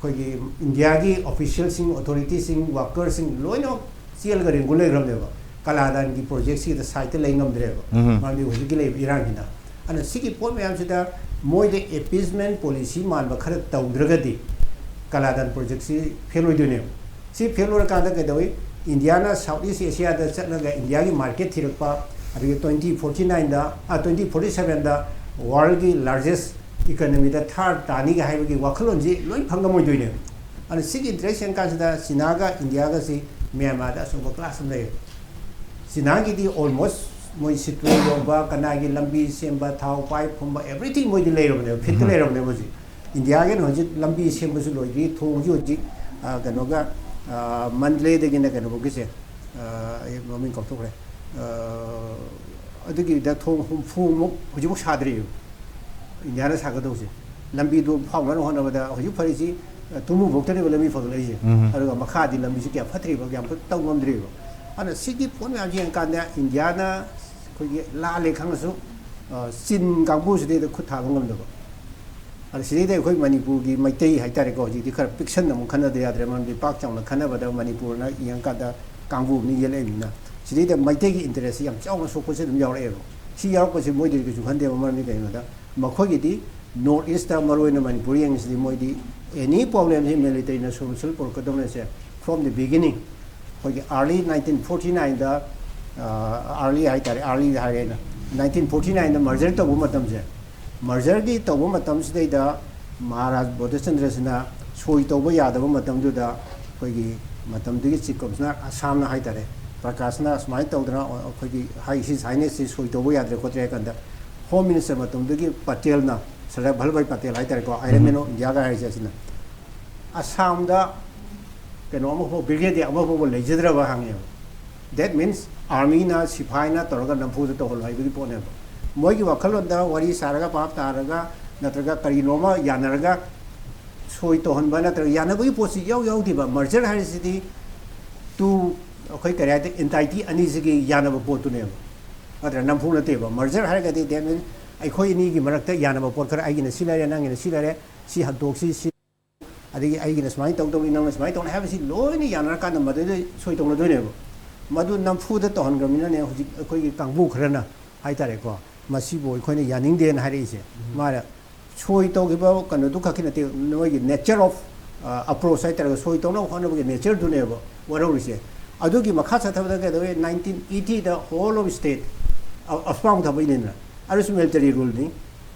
ꯑꯩꯈꯣꯏꯒꯤ ꯏꯟꯗꯤꯌꯥꯒꯤ officialꯁꯤꯡ, authorityꯁꯤꯡ, workerꯁꯤꯡ ꯂꯣꯏꯅꯃꯛ ꯆꯦꯜꯂꯒ ꯔꯦꯡꯒꯨ ꯂꯩꯈ꯭ꯔꯕꯅꯦꯕ꯫ ꯀꯂꯥꯗꯥꯟꯒꯤ projectꯁꯤꯗ sideꯇ ꯂꯩ ꯉꯝꯗ꯭ꯔꯦꯕ꯫ ꯃꯔꯝꯗꯤ ꯍꯧꯖꯤꯛꯀꯤ ꯂꯩꯔꯤꯕ ꯏꯔꯥꯡꯁꯤꯅ꯫ ꯑꯗꯨꯅ ꯁꯤꯒꯤ ꯄꯣꯠ ꯃꯌꯥꯝꯁꯤꯗ ꯃꯣꯏꯗ appeasement policy ꯃꯥꯟꯕ ꯈꯔ ꯇꯧꯗ꯭ꯔꯒꯗꯤ ꯀꯂꯥꯗꯥꯟ projectꯁꯤ fail ꯑꯣꯏꯗꯣꯏꯅꯦꯕ꯫ ꯁꯤ ꯐꯦꯜ ꯑꯣꯏꯔꯀꯥꯟꯗ ꯀꯩꯗꯧꯏ? ꯏꯟꯗꯤꯌꯥꯅ ꯁꯥꯎꯠ ꯏꯁ ꯑꯦꯁꯤꯌꯥꯗ ꯆꯠꯂꯒ ꯏꯟꯗꯤꯌꯥꯒꯤ ꯃꯥꯔꯀꯦꯠ ꯊꯤꯔꯛꯄ, ꯑꯗꯒꯤ ꯇ꯭ꯋꯦꯟꯇꯤ ꯐꯣꯔꯇꯤ ꯅꯥꯏꯟꯗ, ꯇ꯭ꯋꯦꯟꯇꯤ ꯐꯣꯔꯇꯤ ꯁꯕꯦꯟꯗ ꯋꯥꯔꯜꯒꯤ ꯂꯥꯔꯖꯦꯁ ꯏꯀꯅꯃꯤꯗ ꯊꯥꯔ ꯇꯥꯅꯤꯒ ꯍꯥꯏꯕꯒꯤ ꯋꯥꯈꯜꯂꯣꯟꯁꯤ ꯂꯣꯏ ꯐꯪꯉꯝꯃꯣꯏꯗꯣꯏꯅꯦꯕ꯫ ꯑꯗꯨꯅ ꯁꯤꯒꯤ ꯏꯟꯇꯔꯦꯁ ꯌꯦꯡꯀꯥꯟꯁꯤꯗ ꯆꯤꯅꯥꯒ ꯏꯟꯗꯤꯌꯥꯒꯁꯤ ꯃ꯭ꯌꯥꯟꯃꯥꯔꯗ ꯑꯆꯧꯕ ꯀ꯭ꯂꯥꯁ ꯑꯃ ꯂꯩꯌꯦꯕ꯫ ꯆꯤꯅꯥꯒꯤꯗꯤ ꯑꯣꯜꯃꯣꯁ ꯃꯣꯏ ꯁꯤꯇꯨ ꯌꯧꯕ, ꯀꯅꯥꯒꯤ ꯂꯝꯕꯤ ꯁꯦꯝꯕ, ꯊꯥꯎ ꯄꯥꯏꯞ ꯐꯨꯝꯕ, ꯑꯦꯕ꯭ꯔꯤꯊꯤꯡ ꯃꯣꯏꯗꯤ ꯂꯩꯔꯕꯅꯦꯕ, ꯐꯤꯠꯇ ꯂꯩꯔꯕꯅꯦꯕ ꯍꯧꯖꯤꯛ꯫ ꯏꯟꯗꯤꯌꯥꯒꯤꯅ ꯍꯧꯖꯤꯛ ꯂꯝꯕꯤ ꯁꯦꯝꯕꯁꯨ ꯂꯣꯏꯗ꯭ꯔꯤ, ꯊꯣꯡꯁꯨ ꯍꯧꯖꯤꯛ, ꯑ, ꯀꯩꯅꯣꯒ, ꯑ, ꯃꯟꯗꯂꯦꯗꯒꯤꯅ ꯀꯩꯅꯣꯐꯧꯒꯤꯁꯦ, ꯑ, ꯑꯩ ꯃꯃꯤꯡ ꯀꯥꯎꯊꯣꯛꯈ꯭ꯔꯦ꯫ ꯑ, ꯑꯗꯨꯒꯤꯗ ꯊꯣꯡ ꯍꯨꯝꯐꯨꯃꯨꯛ ꯍꯧꯖꯤꯛꯐꯥꯎ ꯁꯥꯗ꯭ꯔꯤꯕ꯫ ꯏꯟꯗꯤꯌꯥꯅ ꯁꯥꯒꯗꯧꯁꯦ꯫ ꯂꯝꯕꯤꯗꯨ ꯐꯥꯎꯅꯅꯕ ꯍꯣꯠꯅꯕꯗ ꯍꯧꯖꯤꯛ ꯐꯔꯤꯁꯤ, ꯑ, ꯇꯨꯃꯨꯐꯧꯇꯅꯦꯕ ꯂꯝꯕꯤ ꯐꯒꯠꯂꯛꯏꯁꯦ꯫ ꯎꯝ꯫ ꯑꯗꯨꯒ ꯃꯈꯥꯗꯤ ꯂꯝꯕꯤꯁꯤ ꯀꯌꯥ ꯐꯠꯇ꯭ꯔꯤꯕ, ꯌꯥꯝ ꯀꯟꯅ ꯇꯧ ꯉꯝꯗ꯭ꯔꯤꯕ꯫ ꯑꯗꯨꯅ ꯁꯤꯒꯤ ꯄꯣꯠ ꯃꯌꯥꯝꯁꯤ ꯌꯦꯡꯀꯥꯟꯗ ꯏꯟꯗꯤꯌꯥꯅ ꯑꯩꯈꯣꯏꯒꯤ ꯂꯥꯜꯂꯦ ꯈꯪꯉꯁꯨ, ꯑ, ꯆꯤꯟ ꯀꯥꯡꯕꯨꯁꯤꯗꯩꯗ ꯈꯨꯠ ꯊꯥꯕ ꯉꯝꯗꯕ꯫ ꯑꯗ ꯁꯤꯗꯩꯗ ꯑꯩꯈꯣꯏ ꯃꯅꯤꯄꯨꯔꯒꯤ ꯃꯩꯇꯩ ꯍꯥꯏꯇꯥꯔꯦꯀꯣ, ꯍꯧꯖꯤꯛꯇꯤ ꯈꯔ ꯄꯤꯛꯁꯟꯅ ꯑꯃꯨꯛ ꯈꯟꯅꯗ ꯌꯥꯗ꯭ꯔꯦ, ꯃꯔꯝꯗꯤ ꯄꯥꯛ ꯆꯥꯎꯅ ꯈꯟꯅꯕꯗ ꯃꯅꯤꯄꯨꯔꯅ ꯌꯦꯡꯉꯀꯥꯟꯗ ꯀꯥꯡꯕꯨ ꯑꯃꯅ ꯌꯦꯜꯂꯛꯏꯅꯤꯅ, ꯁꯤꯗꯩꯗ ꯃꯩꯇꯩꯒꯤ ꯏꯟꯇꯔꯦꯁꯁꯤ ꯌꯥꯝ ꯆꯥꯎꯅ ꯁꯣꯛꯄꯁꯦ ꯑꯗꯨꯝ ꯌꯥꯎꯔꯛꯑꯦꯕ꯫ ꯁꯤ ꯌꯥꯎꯔꯛꯄꯁꯤ ꯃꯣꯏꯗꯗꯤ ꯀꯩꯁꯨ ꯈꯟꯗꯦꯕ, ꯃꯔꯝꯗꯤ ꯀꯩꯒꯤꯅꯣꯗ ꯃꯈꯣꯏꯒꯤꯗꯤ ꯅꯣꯔꯠ ꯏꯁꯇ, ꯃꯔꯨꯑꯣꯏꯅ ꯃꯅꯤꯄꯨꯔ ꯌꯦꯡꯉꯤꯁꯤꯗꯤ, ꯃꯣꯏꯗꯤ ꯑꯦꯅꯤ ꯄ꯭ꯔꯣꯕ꯭ꯂꯦꯝꯁꯤ ꯃꯤꯂꯤꯇꯔꯤꯅ ꯁꯣꯂꯨꯁꯟ ꯄꯨꯔꯛꯀꯗꯕꯅꯤꯁꯦ꯫ From the beginning, ꯑꯩꯈꯣꯏꯒꯤ early nineteen forty nineꯗ, early ꯍꯥꯏꯇꯥꯔꯦ, early ꯍꯥꯏꯔꯦ ꯑꯩꯅ, nineteen forty nineꯗ merger ꯇꯧꯕ ꯃꯇꯝꯁꯦ, mergerꯒꯤ ꯇꯧꯕ ꯃꯇꯝꯁꯤꯗꯩꯗ ꯃꯍꯥꯔꯥꯖ ꯕꯣꯙꯆꯟꯗ꯭ꯔꯁꯤꯅ ꯁꯣꯏ ꯇꯧꯕ ꯌꯥꯗꯕ ꯃꯇꯝꯗꯨꯗ ꯑꯩꯈꯣꯏꯒꯤ ꯃꯇꯝꯗꯨꯒꯤ ꯆꯤꯐ ꯀꯃꯤꯁꯅꯔ ꯑꯁꯥꯝꯅ ꯍꯥꯏꯇꯥꯔꯦ, ꯄ꯭ꯔꯀꯥꯁꯅ ꯁꯨꯃꯥꯏꯅ ꯇꯧꯗꯅ ꯑꯩꯈꯣꯏꯒꯤ ꯍꯥꯏ, ꯍꯤꯁ ꯍꯥꯏꯅꯦꯁꯁꯤ ꯁꯣꯏ ꯇꯧꯕ ꯌꯥꯗ꯭ꯔꯦ ꯈꯣꯠꯇ꯭ꯔꯦ ꯍꯥꯏ ꯀꯥꯟꯗ, ꯍꯣꯝ ꯃꯤꯅꯤꯁꯇꯔ ꯃꯇꯝꯗꯨꯒꯤ ꯄꯇꯦꯜꯅ, ꯁꯔꯗꯥꯔ ꯚꯜꯚꯥꯚꯥꯏ ꯄꯇꯦꯜ ꯍꯥꯏꯇꯥꯔꯦꯀꯣ, Iron Man of Indiaꯒ ꯍꯥꯏꯔꯤꯁꯦ ꯑꯁꯤꯅ, ꯑꯁꯥꯝꯗ ꯀꯩꯅꯣ ꯑꯃꯐꯥꯎ, ꯕ꯭ꯔꯤꯒꯦꯗꯤꯌꯔ ꯑꯃꯐꯥꯎꯕ ꯂꯩꯖꯗ꯭ꯔꯕ ꯍꯪꯉꯦꯕ꯫ That means armyꯅ, ꯁꯤꯐꯥꯏꯅ ꯇꯧꯔꯒ ꯅꯝꯐꯨꯗ ꯇꯧꯍꯜꯂꯣ ꯍꯥꯏꯕꯒꯤ ꯄꯣꯠꯅꯦꯕ꯫ ꯃꯣꯏꯒꯤ ꯋꯥꯈꯜꯂꯣꯟꯗ ꯋꯥꯔꯤ ꯁꯥꯔꯒ, ꯄꯥꯞ ꯇꯥꯔꯒ, ꯅꯠꯇ꯭ꯔꯒ ꯀꯔꯤꯅꯣꯃ ꯌꯥꯅꯔꯒ ꯁꯣꯏ ꯇꯧꯍꯟꯕ ꯅꯠꯇ꯭ꯔꯒ ꯌꯥꯅꯕꯒꯤ ꯄꯣꯠꯁꯤ ꯏꯌꯥꯎ ꯌꯥꯎꯗꯦꯕ꯫ Merger ꯍꯥꯏꯔꯤꯁꯤꯗꯤ ꯇꯨ, ꯑꯩꯈꯣꯏ ꯀꯔꯤ ꯍꯥꯏꯇꯥꯔꯦ, entity ꯑꯅꯤꯁꯤꯒꯤ ꯌꯥꯅꯕ ꯄꯣꯠꯇꯨꯅꯦꯕ, ꯅꯠꯇ꯭ꯔ? ꯅꯝꯐꯨ ꯅꯠꯇꯦꯕ꯫ Merger ꯍꯥꯏꯔꯒꯗꯤ, that means ꯑꯩꯈꯣꯏ ꯑꯅꯤꯒꯤ ꯃꯔꯛꯇ ꯌꯥꯅꯕ ꯄꯣꯠ ꯈꯔ, ꯑꯩꯒꯤꯅ ꯁꯤ ꯂꯩꯔꯦ, ꯅꯪꯒꯤꯅ ꯁꯤ ꯂꯩꯔꯦ, ꯁꯤ ꯍꯟꯗꯣꯛꯁꯤ, ꯁꯤ, ꯑꯗꯒꯤ ꯑꯩꯒꯤꯅ ꯁꯨꯃꯥꯏꯅ ꯇꯧꯗꯧꯅꯤ, ꯅꯪꯅ ꯁꯨꯃꯥꯏꯅ ꯇꯧꯅꯤ ꯍꯥꯏꯕꯁꯤ ꯂꯣꯏꯅ ꯌꯥꯅꯔꯀꯥꯟꯗ ꯃꯗꯨꯗ ꯁꯣꯏ ꯇꯧꯅꯗꯣꯏꯅꯦꯕ꯫ ꯃꯗꯨ ꯅꯝꯐꯨꯗ ꯇꯧꯍꯟꯈ꯭ꯔꯕꯅꯤꯅꯅꯦ, ꯍꯧꯖꯤꯛ ꯑꯩꯈꯣꯏꯒꯤ ꯀꯥꯡꯕꯨ ꯈꯔꯅ ꯍꯥꯏꯇꯥꯔꯦꯀꯣ, ꯃꯁꯤꯕꯨ ꯑꯩꯈꯣꯏꯅ ꯌꯥꯅꯤꯡꯗꯦꯅ ꯍꯥꯏꯔꯛꯏꯁꯦ꯫ ꯃꯥꯅ ꯁꯣꯏ ꯇꯧꯈꯤꯕ ꯀꯩꯅꯣꯗꯨ ꯈꯛꯀꯤ ꯅꯠꯇꯦ, ꯅꯣꯏꯒꯤ nature of ꯑꯄ꯭ꯔꯣꯁ ꯍꯥꯏꯇꯥꯔꯒ ꯁꯣꯏ ꯇꯧꯅꯕ ꯍꯣꯠꯅꯕꯒꯤ ꯅꯦꯆꯔꯗꯨꯅꯦꯕ ꯋꯥꯔꯧꯔꯤꯁꯦ꯫ ꯑꯗꯨꯒꯤ ꯃꯈꯥ ꯆꯠꯊꯕꯗ ꯀꯩꯗꯧꯋꯦ, ꯅꯥꯏꯟꯇꯤꯟ ꯑꯩꯠꯇꯤꯗ ꯍꯣꯜ ꯑꯣꯐ ꯁ꯭ꯇꯦꯠ ꯑꯁꯃꯥꯡ ꯊꯕꯛ ꯏꯅꯦꯅ, ꯑꯗꯨꯁꯨ ꯃꯤꯂꯤꯇꯔꯤ ꯔꯨꯜꯅꯤ꯫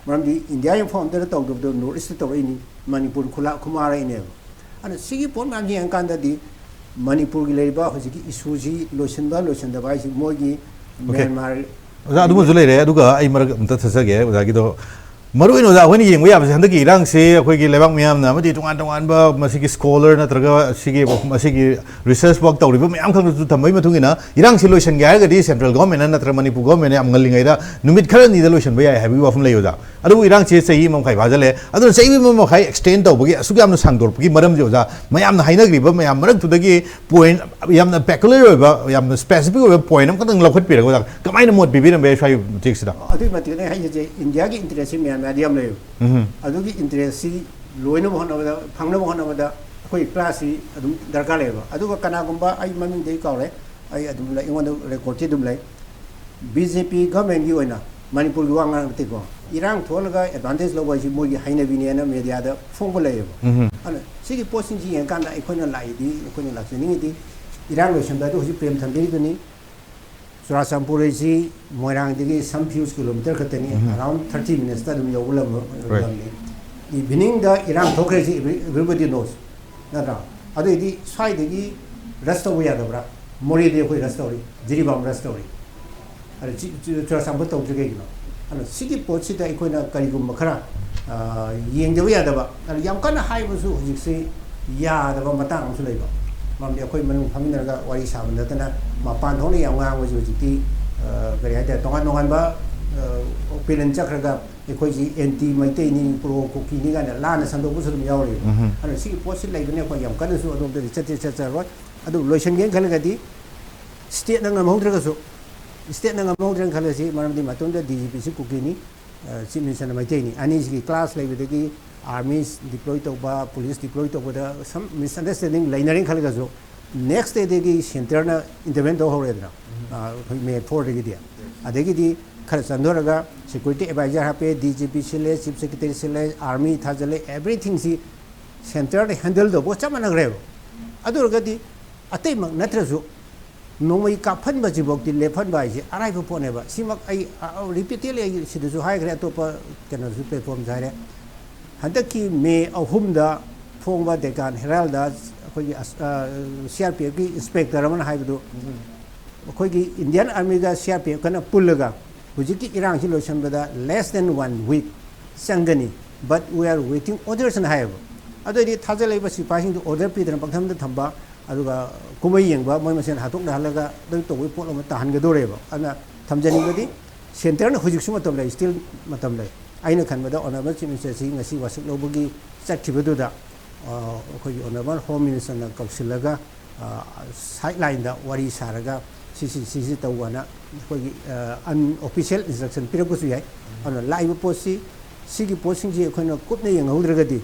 ꯃꯔꯝꯗꯤ ꯏꯟꯗꯤꯌꯥꯒꯤ ꯃꯐꯝ ꯑꯝꯇꯗ ꯇꯧꯗꯕꯗꯣ ꯅꯣꯔꯠ ꯏꯁꯇ ꯇꯧꯔꯛꯏꯅꯤ, ꯃꯅꯤꯄꯨꯔ ꯈꯨꯂꯥ ꯈꯨꯃꯥꯔꯛꯏꯅꯦꯕ꯫ ꯑꯗꯨꯅ ꯁꯤꯒꯤ ꯄꯣꯠ ꯃꯌꯥꯝꯁꯤ ꯌꯦꯡꯀꯥꯟꯗꯗꯤ ꯃꯅꯤꯄꯨꯔꯒꯤ ꯂꯩꯔꯤꯕ ꯍꯧꯖꯤꯛꯀꯤ ꯏꯁꯨꯁꯤ ꯂꯣꯏꯁꯤꯟꯕ ꯂꯣꯏꯁꯤꯟꯗꯕ ꯍꯥꯏꯁꯤ ꯃꯣꯏꯒꯤ ꯃ꯭ꯌꯥꯟꯃꯥꯔ ꯑꯣꯖꯥ, ꯑꯗꯨꯃꯁꯨ ꯂꯩꯔꯦ꯫ ꯑꯗꯨꯒ ꯑꯩ ꯃꯔꯛ ꯑꯝꯇ ꯊꯠꯆꯒꯦ ꯑꯣꯖꯥꯒꯤꯗꯣ꯫ ꯃꯔꯨ ꯑꯣꯏꯅ ꯑꯣꯖꯥ ꯑꯩꯈꯣꯏꯅ ꯌꯦꯡꯕ ꯌꯥꯕꯁꯦ, ꯍꯟꯗꯛꯀꯤ ꯏꯔꯥꯡꯁꯦ ꯑꯩꯈꯣꯏꯒꯤ ꯂꯩꯕꯥꯛ ꯃꯤꯌꯥꯝꯅ ꯑꯃꯗꯤ ꯇꯣꯉꯥꯟ ꯇꯣꯉꯥꯟꯕ ꯃꯁꯤꯒꯤ ꯁ꯭ꯀꯣꯂꯔ ꯅꯠꯇ꯭ꯔꯒ ꯁꯤꯒꯤ, ꯃꯁꯤꯒꯤ ꯔꯤꯁꯔꯁ ꯋꯥꯔꯛ ꯇꯧꯔꯤꯕ ꯃꯌꯥꯝ ꯈꯪꯗꯁꯨ ꯊꯝꯕꯒꯤ ꯃꯇꯨꯡ ꯏꯟꯅ, ꯏꯔꯥꯡꯁꯤ ꯂꯣꯏꯁꯤꯟꯒꯦ ꯍꯥꯏꯔꯒꯗꯤ ꯁꯦꯟꯇ꯭ꯔꯦꯜ ꯒꯣꯔꯃꯦꯟꯅ ꯅꯠꯇ꯭ꯔꯒ ꯃꯅꯤꯄꯨꯔ ꯒꯣꯔꯃꯦꯟꯅ ꯌꯥꯝ ꯉꯜꯂꯤꯉꯩꯗ ꯅꯨꯃꯤꯠ ꯈꯔꯅꯤꯗ ꯂꯣꯏꯁꯤꯟꯕ ꯌꯥꯏ ꯍꯥꯏꯕꯒꯤ ꯋꯥꯐꯝ ꯂꯩ ꯑꯣꯖꯥ꯫ ꯑꯗꯨꯕꯨ ꯏꯔꯥꯡꯁꯤ ꯆꯍꯤ ꯑꯃ ꯃꯈꯥꯏ ꯐꯥꯖꯜꯂꯦ꯫ ꯑꯗꯨꯅ ꯆꯍꯤ ꯑꯃ ꯃꯈꯥꯏ ꯑꯦꯛꯁꯇꯦꯟ ꯇꯧꯕꯒꯤ ꯑꯁꯨꯛ ꯌꯥꯝꯅ ꯁꯥꯡꯗꯣꯔꯛꯄꯒꯤ ꯃꯔꯝꯁꯦ ꯑꯣꯖꯥ, ꯃꯌꯥꯝꯅ ꯍꯥꯏꯅꯈ꯭ꯔꯤꯕ ꯃꯌꯥꯝ ꯃꯔꯛꯇꯨꯗꯒꯤ ꯄꯣꯏꯟ ꯌꯥꯝꯅ ꯄꯦꯀꯨꯂꯔ ꯑꯣꯏꯕ, ꯌꯥꯝꯅ ꯁ꯭ꯄꯦꯁꯤꯐꯤꯛ ꯑꯣꯏꯕ ꯄꯣꯏꯟ ꯑꯃꯈꯛꯇꯪ ꯂꯧꯈꯠꯄꯤꯔꯒ ꯑꯣꯖꯥ, ꯀꯃꯥꯏꯅ ꯃꯣꯠ ꯄꯤꯕꯤꯔꯝꯕ ꯌꯥꯏ ꯁ꯭ꯋꯥꯏꯒꯤ ꯃꯇꯦꯛꯁꯤꯗ? ꯑꯗꯨꯒꯤ ꯃꯇꯤꯛꯅꯦ ꯍꯥꯏꯖꯩ, ꯏꯟꯗꯤꯌꯥꯒꯤ ꯏꯟꯇꯔꯦꯁꯁꯤ ꯃꯌꯥꯝ ꯃꯌꯥꯝꯗꯤ ꯌꯥꯝ ꯂꯩꯌꯦꯕ꯫ ꯎꯝ꯫ ꯑꯗꯨꯒꯤ ꯏꯟꯇꯔꯦꯁꯁꯤ ꯂꯣꯏꯅꯕ ꯍꯣꯠꯅꯕꯗ, ꯐꯪꯅꯕ ꯍꯣꯠꯅꯕꯗ ꯑꯩꯈꯣꯏ ꯀ꯭ꯂꯥꯁꯁꯤ ꯑꯗꯨꯝ ꯗꯔꯀꯥꯔ ꯂꯩꯌꯦꯕ꯫ ꯑꯗꯨꯒ ꯀꯅꯥꯒꯨꯝꯕ, ꯑꯩ ꯃꯃꯤꯡꯗꯤ ꯀꯥꯎꯔꯦ, ꯑꯩ ꯑꯗꯨꯝ ꯂꯩ, ꯑꯩꯉꯣꯟꯗ ꯔꯦꯀꯣꯔꯗꯇꯤ ꯑꯗꯨꯝ ꯂꯩ꯫ ꯕꯤ ꯖꯦ ꯄꯤ ꯒꯚꯔꯟꯃꯦꯟꯒꯤ ꯑꯣꯏꯅ ꯃꯅꯤꯄꯨꯔꯒꯤ ꯋꯥ ꯉꯥꯡ ꯅꯠꯇꯦꯀꯣ, ꯏꯔꯥꯡ ꯊꯣꯛꯍꯜꯂꯒ ꯑꯦꯗꯚꯥꯟꯇꯦꯖ ꯂꯧꯕ ꯍꯥꯏꯁꯤ ꯃꯣꯏꯒꯤ ꯍꯩꯅꯕꯤꯅꯦꯅ ꯃꯦꯗꯤꯌꯥꯗ ꯐꯣꯡꯕ ꯂꯩꯌꯦꯕ꯫ ꯎꯝ꯫ ꯑꯗꯨꯅ ꯁꯤꯒꯤ ꯄꯣꯠꯁꯤꯡꯁꯤ ꯌꯦꯡꯀꯥꯟꯗ ꯑꯩꯈꯣꯏꯅ ꯂꯥꯛꯏꯗꯤ, ꯑꯩꯈꯣꯏꯅ ꯂꯥꯛꯆꯅꯤꯡꯉꯤꯗꯤ, ꯏꯔꯥꯡ ꯂꯣꯏꯁꯟꯕ ꯑꯗꯨ ꯍꯧꯖꯤꯛ ꯄ꯭ꯔꯦꯝ ꯊꯝꯕꯤꯔꯤꯗꯨꯅꯤ, ꯆꯨꯔꯥꯆꯥꯟꯄꯨꯔ ꯍꯥꯏꯁꯤ ꯃꯣꯏꯔꯥꯡꯗꯒꯤ some few kilometre ꯈꯛꯇꯅꯤ, ꯎꯝ꯫ Around thirty minutes-ꯇ ꯑꯗꯨꯝ ꯌꯧꯕ ꯂꯝ, right꯫ ꯂꯝꯅꯤ꯫ Evening-ꯗ ꯏꯔꯥꯡ ꯊꯣꯛꯈ꯭ꯔꯦ ꯍꯥꯏꯁꯤ every-, everybody knows, ꯅꯠꯇ꯭ꯔꯥ? ꯑꯗꯨꯏꯗꯤ ꯁ꯭ꯋꯥꯏꯗꯒꯤ ꯔꯁ ꯇꯧꯕ ꯌꯥꯗꯕ꯭ꯔꯥ? ꯃꯣꯔꯦꯗꯤ ꯑꯩꯈꯣꯏ ꯔꯁ ꯇꯧꯔꯤ, ꯖꯤꯔꯤꯕꯥꯝ ꯔꯁ ꯇꯧꯔꯤ꯫ ꯑꯗ ꯆꯤ-, ꯆꯨ-, ꯆꯨꯔꯥꯆꯥꯟꯄꯨꯔ ꯇꯧꯗ꯭ꯔꯤ ꯀꯩꯒꯤꯅꯣ? ꯑꯗꯨꯅ ꯁꯤꯒꯤ ꯄꯣꯠꯁꯤꯗ ꯑꯩꯈꯣꯏꯅ ꯀꯔꯤꯒꯨꯝꯕ ꯈꯔ, ꯑ, ꯌꯦꯡꯗꯕ ꯌꯥꯗꯕ, ꯑꯗ ꯌꯥꯝ ꯀꯟꯅ ꯍꯥꯏꯕꯁꯨ ꯍꯧꯖꯤꯛꯁꯤ ꯌꯥꯗꯕ ꯃꯇꯥꯡ ꯑꯃꯁꯨ ꯂꯩꯕ꯫ ꯃꯔꯝꯗꯤ ꯑꯩꯈꯣꯏ ꯃꯅꯨꯡ ꯐꯝꯃꯤꯟꯅꯔꯒ ꯋꯥꯔꯤ ꯁꯥꯕ ꯅꯠꯇꯅ ꯃꯄꯥꯟ ꯊꯣꯛꯅ ꯌꯥꯝ ꯉꯥꯡꯕꯁꯤ ꯍꯧꯖꯤꯛꯇꯤ, ꯑ, ꯀꯔꯤ ꯍꯥꯏꯇꯥꯔꯦ, ꯇꯣꯉꯥꯟ ꯇꯣꯉꯥꯟꯕ, ꯑ, ꯑꯣꯄꯤꯅꯤꯌꯟ ꯆꯠꯈ꯭ꯔꯒ ꯑꯩꯈꯣꯏꯁꯤ ꯑꯦꯟꯇꯤ ꯃꯩꯇꯩꯅꯤ, ꯄ꯭ꯔꯣ ꯀꯨꯀꯤꯅꯤ ꯀꯥꯏꯅ ꯂꯥꯟꯅ ꯁꯟꯗꯣꯛꯄꯁꯨ ꯑꯗꯨꯝ ꯌꯥꯎꯔꯤꯕ꯫ ꯎꯝ꯫ ꯑꯗꯨꯅ ꯁꯤꯒꯤ ꯄꯣꯠꯁꯤ ꯂꯩꯕꯅꯤ, ꯑꯩꯈꯣꯏ ꯌꯥꯝ ꯀꯟꯅꯁꯨ ꯑꯗꯣꯝꯗꯗꯤ ꯆꯠꯇꯤ ꯆꯠꯆꯔꯣꯏ꯫ ꯑꯗꯨ ꯂꯣꯏꯁꯤꯟꯒꯦꯅ ꯈꯜꯂꯒꯗꯤ ꯁ꯭ꯇꯦꯠꯅ ꯉꯝꯍꯧꯗ꯭ꯔꯒꯁꯨ, ꯁ꯭ꯇꯦꯠꯅ ꯉꯝꯍꯧꯗ꯭ꯔꯦꯅ ꯈꯜꯂꯁꯤ, ꯃꯔꯝꯗꯤ ꯃꯇꯨꯡꯗ ꯗꯤ ꯖꯤ ꯄꯤꯁꯤ ꯀꯨꯀꯤꯅꯤ, ꯑ, ꯆꯤꯐ ꯃꯤꯅꯤꯁꯇꯔꯅ ꯃꯩꯇꯩꯅꯤ꯫ ꯑꯅꯤꯁꯤꯒꯤ ꯀ꯭ꯂꯥꯁ ꯂꯩꯕꯗꯒꯤ ꯑꯥꯔꯃꯤ ꯗꯤꯄ꯭ꯂꯣꯏ ꯇꯧꯕ, ꯄꯨꯂꯤꯁ ꯗꯤꯄ꯭ꯂꯣꯏ ꯇꯧꯕꯗ some misunderstanding ꯂꯩꯅꯔꯦꯅ ꯈꯜꯂꯒꯁꯨ, ꯅꯦꯛꯁ ꯗꯦꯗꯒꯤ ꯁꯦꯟꯇꯔꯅ ꯏꯟꯇꯔꯚꯦꯟ ꯇꯧ ꯍꯧꯔꯦꯗꯅ, ꯎꯝ꯫ ꯑ, ꯑꯩꯈꯣꯏ ꯃꯦ ꯐꯣꯔꯗꯒꯤꯗꯤ꯫ ꯑꯗꯒꯤꯗꯤ ꯈꯔ ꯆꯪꯊꯔꯒ ꯁꯦꯀ꯭ꯌꯨꯔꯤꯇꯤ ꯑꯦꯗꯚꯥꯏꯖꯔ ꯍꯥꯞꯄꯦ, ꯗꯤ ꯖꯤ ꯄꯤ ꯁꯤꯜꯂꯦ, ꯆꯤꯐ ꯁꯦꯀ꯭ꯔꯦꯇꯔꯤ ꯁꯤꯜꯂꯦ, ꯑꯥꯔꯃꯤ ꯊꯥꯖꯤꯜꯂꯦ, everythingꯁꯤ ꯁꯦꯟꯇꯔꯗ ꯍꯦꯟꯗꯜ ꯇꯧꯕꯒ ꯆꯞ ꯃꯥꯟꯅꯈ꯭ꯔꯦꯕ꯫ ꯑꯗꯨ ꯑꯣꯏꯔꯒꯗꯤ ꯑꯇꯩꯃꯛ ꯅꯠꯇ꯭ꯔꯁꯨ ꯅꯣꯡꯃꯩ ꯀꯥꯞꯍꯟꯕꯁꯤꯐꯥꯎꯗꯤ ꯂꯦꯞꯍꯟꯕ ꯍꯥꯏꯁꯦ ꯑꯔꯥꯏꯕ ꯄꯣꯠꯅꯦꯕ꯫ ꯁꯤꯃꯛ ꯑꯩ ꯔꯤꯄꯤꯇꯦꯗꯂꯤ ꯑꯩ ꯁꯤꯗꯁꯨ ꯍꯥꯏꯈ꯭ꯔꯦ, ꯑꯇꯣꯞꯄ ꯀꯩꯅꯣꯗꯁꯨ, ꯄ꯭ꯂꯦꯠꯐꯣꯝꯁꯨ ꯍꯥꯏꯔꯦ꯫ ꯍꯟꯗꯛꯀꯤ ꯃꯦ ꯑꯍꯨꯝꯗ ꯐꯣꯡꯕ ꯗꯦꯀꯥꯟ ꯍꯦꯔꯥꯜꯗ ꯑꯩꯈꯣꯏꯒꯤ ꯁꯤ ꯑꯥꯔ ꯄꯤ ꯑꯦꯐꯀꯤ ꯏꯟꯁꯄꯦꯛꯇꯔ ꯑꯃꯅ ꯍꯥꯏꯕꯗꯨ, ꯑꯩꯈꯣꯏꯒꯤ ꯏꯟꯗꯤꯌꯥꯟ ꯑꯥꯔꯃꯤꯒ ꯁꯤ ꯑꯥꯔ ꯄꯤ ꯑꯦꯐꯀꯅ ꯄꯨꯜꯂꯒ ꯍꯧꯖꯤꯛꯀꯤ ꯏꯔꯥꯡꯁꯤ ꯂꯣꯏꯁꯤꯟꯕꯗ less than one week ꯆꯪꯒꯅꯤ, but we are waiting orders ꯅ ꯍꯥꯏꯌꯦꯕ꯫ ꯑꯗꯨꯑꯣꯏꯗꯤ ꯊꯥꯖꯜꯂꯛꯏꯕ ꯁꯤꯐꯥꯏꯁꯤꯡꯗꯨ ꯑꯣꯔꯗꯔ ꯄꯤꯗꯅ ꯄꯪꯊꯝꯗ ꯊꯝꯕ, ꯑꯗꯨꯒ ꯀꯨꯝꯍꯩ ꯌꯦꯡꯕ, ꯃꯣꯏ ꯃꯁꯦꯟ ꯍꯥꯠꯇꯣꯛꯅꯍꯜꯂꯒ ꯑꯗꯨꯝ ꯇꯧꯕꯒꯤ ꯄꯣꯠ ꯑꯃ ꯇꯥꯍꯟꯒꯗꯧꯔꯦꯕ꯫ ꯑꯗꯨꯅ ꯊꯝꯖꯅꯤꯡꯕꯗꯤ, ꯁꯦꯟꯇꯔꯅ ꯍꯧꯖꯤꯛꯁꯨ ꯃꯇꯝ ꯂꯩ, still ꯃꯇꯝ ꯂꯩ꯫ ꯑꯩꯅ ꯈꯟꯕꯗ ꯑꯣꯅꯔꯦꯕꯜ ꯆꯤꯐ ꯃꯤꯅꯤꯁꯇꯔꯁꯤ ꯉꯁꯤ ꯋꯥꯁꯛ ꯂꯧꯕꯒꯤ ꯆꯠꯈꯤꯕꯗꯨꯗ, ꯑ, ꯑꯩꯈꯣꯏꯒꯤ ꯑꯣꯅꯔꯦꯕꯜ ꯍꯣꯝ ꯃꯤꯅꯤꯁꯇꯔꯅ ꯀꯧꯁꯤꯜꯂꯒ, ꯑ, ꯁꯥꯏꯠ ꯂꯥꯏꯟꯗ ꯋꯥꯔꯤ ꯁꯥꯔꯒ ꯁꯤꯁꯤ, ꯁꯤꯁꯤ ꯇꯧꯕꯅ ꯑꯩꯈꯣꯏꯒꯤ, ꯑ, ꯑꯟꯑꯣꯐꯤꯁꯤꯌꯦꯜ ꯏꯟꯁꯇ꯭ꯔꯛꯁꯟ ꯄꯤꯔꯛꯄꯁꯨ ꯌꯥꯏ꯫ ꯑꯗꯨꯅ ꯂꯥꯛꯏꯕ ꯄꯣꯠꯁꯤ, ꯁꯤꯒꯤ ꯄꯣꯠꯁꯤꯡꯁꯤ ꯑꯩꯈꯣꯏꯅ ꯀꯨꯞꯅ ꯌꯦꯡꯍꯧꯗ꯭ꯔꯒꯗꯤ,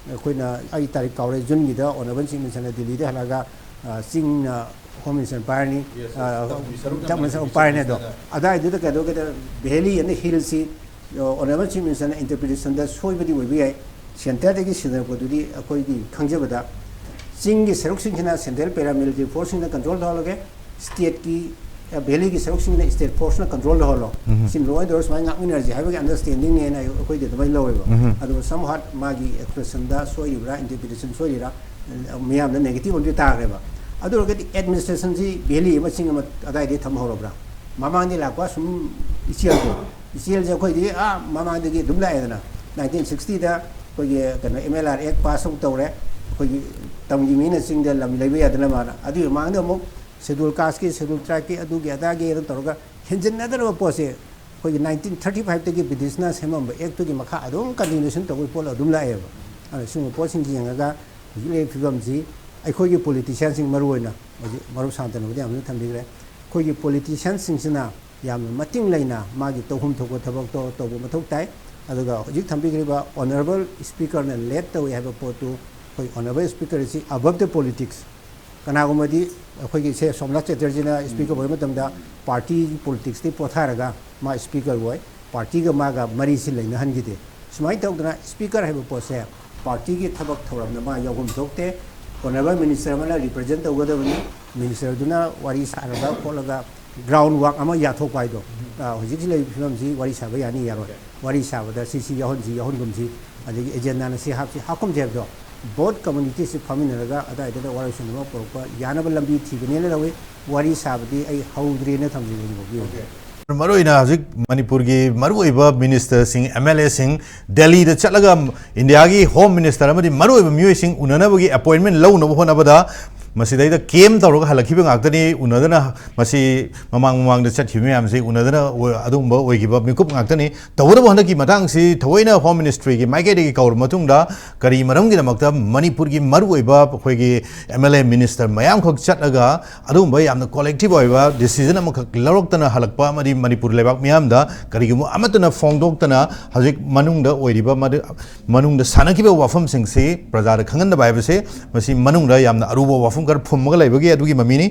ꯑꯩꯈꯣꯏꯅ, ꯑꯩ ꯇꯥꯔꯤꯛ ꯀꯥꯎꯔꯦ, ꯖꯨꯟꯒꯤꯗ ꯑꯣꯅꯔꯦꯕꯜ ꯆꯤꯐ ꯃꯤꯅꯤꯁꯇꯔꯅ ꯗꯤꯜꯂꯤꯗ ꯍꯜꯂꯛꯑꯒ, ꯑ, ꯆꯤꯡꯅ ꯍꯣꯝ ꯃꯤꯅꯤꯁꯇꯔ ꯄꯥꯏꯔꯅꯤ, ꯌꯦꯁ, ꯑ, ꯇꯝꯒꯤ ꯁꯔꯨꯛꯅ ꯇꯝꯒꯤ ꯁꯔꯨꯛ ꯃꯅꯤꯄꯨꯔꯒꯤ ꯄꯥꯏꯔꯅꯤ꯫ ꯑꯗꯣ ꯆꯤꯐ ꯃꯤꯅꯤꯁꯇꯔꯅ ꯑꯗꯥꯏꯗꯨꯗ ꯀꯩꯗꯧꯒꯦꯗ, ꯚꯦꯂꯤ ꯑꯦꯟ ꯍꯤꯜꯁꯤ, ꯑ, ꯑꯣꯅꯔꯦꯕꯜ ꯆꯤꯐ ꯃꯤꯅꯤꯁꯇꯔꯅ ꯏꯟꯇꯔꯄ꯭ꯔꯤꯇꯦꯁꯟꯗ ꯁꯣꯏꯕꯗꯤ ꯑꯣꯏꯕ ꯌꯥꯏ꯫ ꯁꯦꯟꯇꯔꯗꯒꯤ ꯁꯤꯟꯅꯔꯛꯄꯗꯨꯗꯤ ꯑꯩꯈꯣꯏꯒꯤ ꯈꯪꯖꯕꯗ ꯆꯤꯡꯒꯤ ꯁꯔꯨꯛꯁꯤꯡꯁꯤꯅ ꯁꯦꯟꯇ꯭ꯔꯦꯜ ꯄꯦꯔꯥꯃꯤꯂꯤꯇꯔꯤ ꯐꯣꯔꯁꯁꯤꯡꯅ ꯀꯟꯇ꯭ꯔꯣꯜ ꯇꯧꯍꯜꯂꯒꯦ, ꯁ꯭ꯇꯦꯠꯀꯤ, ꯑ, ꯚꯦꯂꯤꯒꯤ ꯁꯔꯨꯛꯁꯤꯡꯅ ꯁ꯭ꯇꯦꯠ ꯐꯣꯔꯁꯅ ꯀꯟꯇ꯭ꯔꯣꯜ ꯇꯧꯍꯜꯂꯣ꯫ ꯎꯝ꯫ ꯁꯤ ꯂꯣ ꯑꯦꯟ ꯑꯣꯔꯗꯔ ꯁꯨꯃꯥꯏꯅ ꯉꯥꯛꯃꯤꯟꯅꯔꯁꯤ ꯍꯥꯏꯕꯒꯤ ꯑꯟꯗꯔꯁꯇꯦꯟꯗꯤꯡꯅꯦꯅ ꯑꯩ-, ꯑꯩꯈꯣꯏꯗꯤ ꯑꯗꯨꯃꯥꯏꯅ ꯂꯧꯋꯦꯕ꯫ ꯎꯝ꯫ ꯑꯗꯨꯒ somehow ꯃꯥꯒꯤ ꯑꯦꯛꯁꯄ꯭ꯔꯦꯁꯟꯗ ꯁꯣꯏꯔꯤꯕ꯭ꯔꯥ, ꯏꯟꯇꯔꯄ꯭ꯔꯤꯇꯦꯁꯟ ꯁꯣꯏꯔꯤꯔꯥ, ꯑ, ꯃꯤꯌꯥꯝꯅ ꯅꯦꯒꯦꯇꯤꯚ ꯑꯃꯗꯤ ꯇꯥꯈ꯭ꯔꯦꯕ꯫ ꯑꯗꯨ ꯑꯣꯏꯔꯒꯗꯤ ꯑꯦꯗꯃꯤꯅꯤꯁꯇ꯭ꯔꯦꯁꯟꯁꯤ ꯚꯦꯂꯤ ꯑꯃ, ꯆꯤꯡ ꯑꯃ ꯑꯗꯥꯏꯗꯒꯤ ꯊꯝꯍꯧꯔꯕ꯭ꯔꯥ? ꯃꯃꯥꯡꯗꯒꯤ ꯂꯥꯛꯄ ꯁꯨꯝ ꯏꯆꯦꯜꯗꯣ, ꯏꯆꯦꯜꯁꯦ ꯑꯩꯈꯣꯏꯗꯤ, ꯑꯥ, ꯃꯃꯥꯡꯗꯒꯤ ꯑꯗꯨꯝ ꯂꯥꯛꯑꯦꯗꯅ꯫ ꯅꯥꯏꯟꯇꯤꯟ ꯁꯤꯛꯁꯇꯤꯗ ꯑꯩꯈꯣꯏꯒꯤ ꯀꯩꯅꯣ, ꯑꯦꯝ ꯑꯦꯜ ꯑꯥꯔ ꯑꯦꯛ ꯄꯥꯁ ꯑꯃꯨꯛ ꯇꯧꯔꯦ꯫ ꯑꯩꯈꯣꯏꯒꯤ ꯇꯝꯒꯤ ꯃꯤꯅ ꯆꯤꯡꯗ ꯂꯝ ꯂꯩꯕ ꯌꯥꯗꯅꯕꯅ꯫ ꯑꯗꯨꯒꯤ ꯃꯃꯥꯡꯗ ꯑꯃꯨꯛ ꯁꯦꯗꯨꯜ ꯀꯥꯁꯀꯤ, ꯁꯦꯗꯨꯜ ꯇ꯭ꯔꯥꯏꯕꯀꯤ, ꯑꯗꯨꯒꯤ ꯑꯗꯥꯒꯤ ꯑꯗꯨꯝ ꯇꯧꯔꯒ ꯍꯦꯟꯖꯤꯟꯅꯗꯅꯕ ꯄꯣꯠꯁꯦ ꯑꯩꯈꯣꯏꯒꯤ ꯅꯥꯏꯟꯇꯤꯟ ꯊꯥꯔꯇꯤ ꯐꯥꯏꯚꯇꯒꯤ ꯕ꯭ꯔꯤꯇꯤꯁꯅ ꯁꯦꯝꯃꯝꯕ ꯑꯦꯛꯇꯨꯒꯤ ꯃꯈꯥ ꯑꯗꯨꯝ ꯀꯟꯇꯤꯅ꯭ꯌꯨꯁꯟ ꯇꯧꯕꯒꯤ ꯄꯣꯠ ꯑꯗꯨꯝ ꯂꯥꯛꯑꯦꯕ꯫ ꯑꯗꯨꯅ ꯁꯤꯒꯨꯝꯕ ꯄꯣꯠꯁꯤꯡꯁꯤ ꯌꯦꯡꯉꯒ ꯍꯧꯖꯤꯛ ꯂꯩꯔꯤꯕ ꯐꯤꯕꯝꯁꯤ ꯑꯩꯈꯣꯏꯒꯤ ꯄꯣꯂꯤꯇꯤꯁꯤꯌꯥꯟꯁꯤꯡ, ꯃꯔꯨꯑꯣꯏꯅ ꯍꯧꯖꯤꯛ ꯃꯔꯨꯞ ꯁꯥꯟꯇꯅꯕꯨꯗꯤ ꯌꯥꯝꯅ ꯊꯝꯕꯤꯈ꯭ꯔꯦ, ꯑꯩꯈꯣ-, ꯑꯩꯈꯣꯏꯒꯤ ꯄꯣꯂꯤꯇꯤꯁꯤꯌꯥꯟꯁꯤꯡꯁꯤꯅ ꯌꯥꯝꯅ ꯃꯇꯤꯡ ꯂꯩꯅ ꯃꯥꯒꯤ ꯇꯧꯐꯝ ꯊꯣꯛꯄ ꯊꯕꯛꯇꯣ ꯇꯧꯕ ꯃꯊꯧ ꯇꯥꯏ꯫ ꯑꯗꯨꯒ ꯍꯧꯖꯤꯛ ꯊꯝꯕꯤꯈ꯭ꯔꯤꯕ ꯑꯣꯅꯔꯦꯕꯜ ꯁ꯭ꯄꯤꯀꯔꯅ ꯂꯦꯗ ꯇꯧꯏ ꯍꯥꯏꯕ ꯄꯣꯠꯇꯨ, ꯑꯩꯈꯣꯏ ꯑꯣꯅꯔꯦꯕꯜ ꯁ꯭ꯄꯤꯀꯔ ꯑꯁꯤ above the politics, ꯀꯅꯥꯒꯨꯝꯕꯗꯤ ꯑꯩꯈꯣꯏꯒꯤ ꯁꯦ ꯁꯣꯝꯅꯥꯊ ꯆꯦꯇꯔꯖꯤꯅ ꯁ꯭ꯄꯤꯀꯔ ꯑꯣꯏꯕ ꯃꯇꯝꯗ ꯄꯥꯔꯇꯤ ꯄꯣꯂꯤꯇꯤꯛꯁꯇꯤ ꯄꯣꯊꯥꯔꯒ ꯃꯥ ꯁ꯭ꯄꯤꯀꯔ ꯑꯣꯏ, ꯄꯥꯔꯇꯤꯒ ꯃꯥꯒ ꯃꯔꯤꯁꯤ ꯂꯩꯅꯍꯟꯈꯤꯗꯦ꯫ ꯁꯨꯃꯥꯏꯅ ꯇꯧꯗꯅ ꯁ꯭ꯄꯤꯀꯔ ꯍꯥꯏꯕ ꯄꯣꯠꯁꯦ ꯄꯥꯔꯇꯤꯒꯤ ꯊꯕꯛ ꯊꯧꯔꯝꯗ ꯃꯥ ꯌꯥꯎꯐꯝ ꯊꯣꯛꯇꯦ꯫ ꯑꯣꯅꯔꯦꯕꯜ ꯃꯤꯅꯤꯁꯇꯔ ꯑꯃꯅ ꯔꯤꯄ꯭ꯔꯖꯦꯟ ꯇꯧꯒꯗꯕꯅꯤ꯫ ꯃꯤꯅꯤꯁꯇꯔꯗꯨꯅ ꯋꯥꯔꯤ ꯁꯥꯔꯒ ꯈꯣꯠꯂꯒ ꯒ꯭ꯔꯥꯎꯟ ꯋꯥꯛ ꯑꯃ ꯌꯥꯊꯣꯛꯄ ꯍꯥꯏꯗꯣ, ꯑ, ꯍꯧꯖꯤꯛ ꯂꯩꯔꯤꯕ ꯐꯤꯕꯝꯁꯤ ꯋꯥꯔꯤ ꯁꯥꯕ ꯌꯥꯅꯤ ꯌꯥꯔꯣꯏ, ꯋꯥꯔꯤ ꯁꯥꯕꯗ ꯁꯤ ꯁꯤ ꯌꯥꯎꯍꯟꯁꯤ ꯌꯥꯎꯍꯟꯒꯨꯝꯁꯤ, ꯑꯗꯒꯤ ꯑꯦꯖꯦꯟꯗꯥꯅ ꯁꯤ ꯍꯥꯞꯁꯤ ꯍꯥꯞꯀꯨꯝꯁꯤ ꯍꯥꯏꯕꯗꯣ, ꯕꯣꯠ ꯀꯝꯃꯨꯅꯤꯇꯤꯁꯤ ꯐꯝꯃꯤꯟꯅꯔꯒ ꯑꯗꯥꯏꯗꯨꯗ ꯋꯥꯔꯣꯏꯁꯤꯟ ꯑꯃ ꯄꯨꯔꯛꯄ ꯌꯥꯅꯕ ꯂꯝꯕꯤ ꯊꯤꯒꯅꯦꯅ ꯂꯧꯏ꯫ ꯋꯥꯔꯤ ꯁꯥꯕꯗꯤ ꯑꯩ ꯍꯧꯗ꯭ꯔꯤꯅ ꯊꯝꯖꯒꯦ ꯍꯧꯖꯤꯛꯐꯥꯎꯒꯤ ꯑꯣꯏꯅ꯫ ꯃꯔꯨꯑꯣꯏꯅ ꯍꯧꯖꯤꯛ ꯃꯅꯤꯄꯨꯔꯒꯤ ꯃꯔꯨꯑꯣꯏꯕ ꯃꯤꯅꯤꯁꯇꯔꯁꯤꯡ, ꯑꯦꯝ ꯑꯦꯜ ꯑꯦꯁꯤꯡ ꯗꯦꯜꯂꯤꯗ ꯆꯠꯂꯒ ꯏꯟꯗꯤꯌꯥꯒꯤ ꯍꯣꯝ ꯃꯤꯅꯤꯁꯇꯔ ꯑꯃꯗꯤ ꯃꯔꯨꯑꯣꯏꯕ ꯃꯤꯑꯣꯏꯁꯤꯡ ꯎꯅꯅꯕꯒꯤ ꯑꯦꯄꯣꯏꯟꯃꯦꯟ ꯂꯧꯅꯕ ꯍꯣꯠꯅꯕꯗ ꯃꯁꯤꯗꯩꯗ ꯀꯦꯝ ꯇꯧꯔꯒ ꯍꯜꯂꯛꯈꯤꯕ ꯉꯥꯛꯇꯅꯤ꯫ ꯎꯅꯗꯅ ꯃꯁꯤ ꯃꯃꯥꯡ ꯃꯃꯥꯡꯗ ꯆꯠꯈꯤꯕ ꯃꯌꯥꯝꯁꯤ ꯎꯅꯗꯅ ꯑꯣꯏ-, ꯑꯗꯨꯒꯨꯝꯕ ꯑꯣꯏꯈꯤꯕ ꯃꯤꯀꯨꯞ ꯉꯥꯛꯇꯅꯤ꯫ ꯇꯧꯕꯇꯕꯨ ꯍꯟꯗꯛꯀꯤ ꯃꯇꯥꯡꯁꯤ ꯊꯑꯣꯏꯅ ꯍꯣꯝ ꯃꯤꯅꯤꯁꯇ꯭ꯔꯤꯒꯤ ꯃꯥꯏꯀꯩꯗꯒꯤ ꯀꯧꯔꯕ ꯃꯇꯨꯡꯗ ꯀꯔꯤ ꯃꯔꯝꯒꯤꯗꯃꯛꯇ ꯃꯅꯤꯄꯨꯔꯒꯤ ꯃꯔꯨꯑꯣꯏꯕ ꯑꯩꯈꯣꯏꯒꯤ ꯑꯦꯝ ꯑꯦꯜ ꯑꯦ ꯃꯤꯅꯤꯁꯇꯔ ꯃꯌꯥꯝꯈꯛ ꯆꯠꯂꯒ ꯑꯗꯨꯒꯨꯝꯕ ꯌꯥꯝꯅ ꯀꯣꯂꯦꯛꯇꯤꯚ ꯑꯣꯏꯕ ꯗꯤꯁꯤꯖꯟ ꯑꯃꯈꯛ ꯂꯧꯔꯛꯇꯅ ꯍꯜꯂꯛꯄ ꯑꯃꯗꯤ ꯃꯅꯤꯄꯨꯔ ꯂꯩꯕꯥꯛ ꯃꯤꯌꯥꯝꯗ ꯀꯔꯤꯒꯨꯝꯕ ꯑꯃꯠꯇꯅ ꯐꯣꯡꯗꯣꯛꯇꯅ ꯍꯧꯖꯤꯛ ꯃꯅꯨꯡꯗ ꯑꯣꯏꯔꯤꯕ ꯃꯗꯨ-, ꯃꯅꯨꯡꯗ ꯁꯥꯟꯅꯈꯤꯕ ꯋꯥꯐꯝꯁꯤꯡꯁꯤ ꯄ꯭ꯔꯖꯥꯗ ꯈꯪꯍꯟꯗꯕ ꯍꯥꯏꯕꯁꯦ ꯃꯁꯤ ꯃꯅꯨꯡꯗ ꯌꯥꯝꯅ ꯑꯔꯨꯕ ꯋꯥꯐꯝ ꯈꯔ ꯐꯨꯝꯃꯒ ꯂꯩꯕꯒꯤ ꯑꯗꯨꯒꯤ ꯃꯃꯤꯅꯤ꯫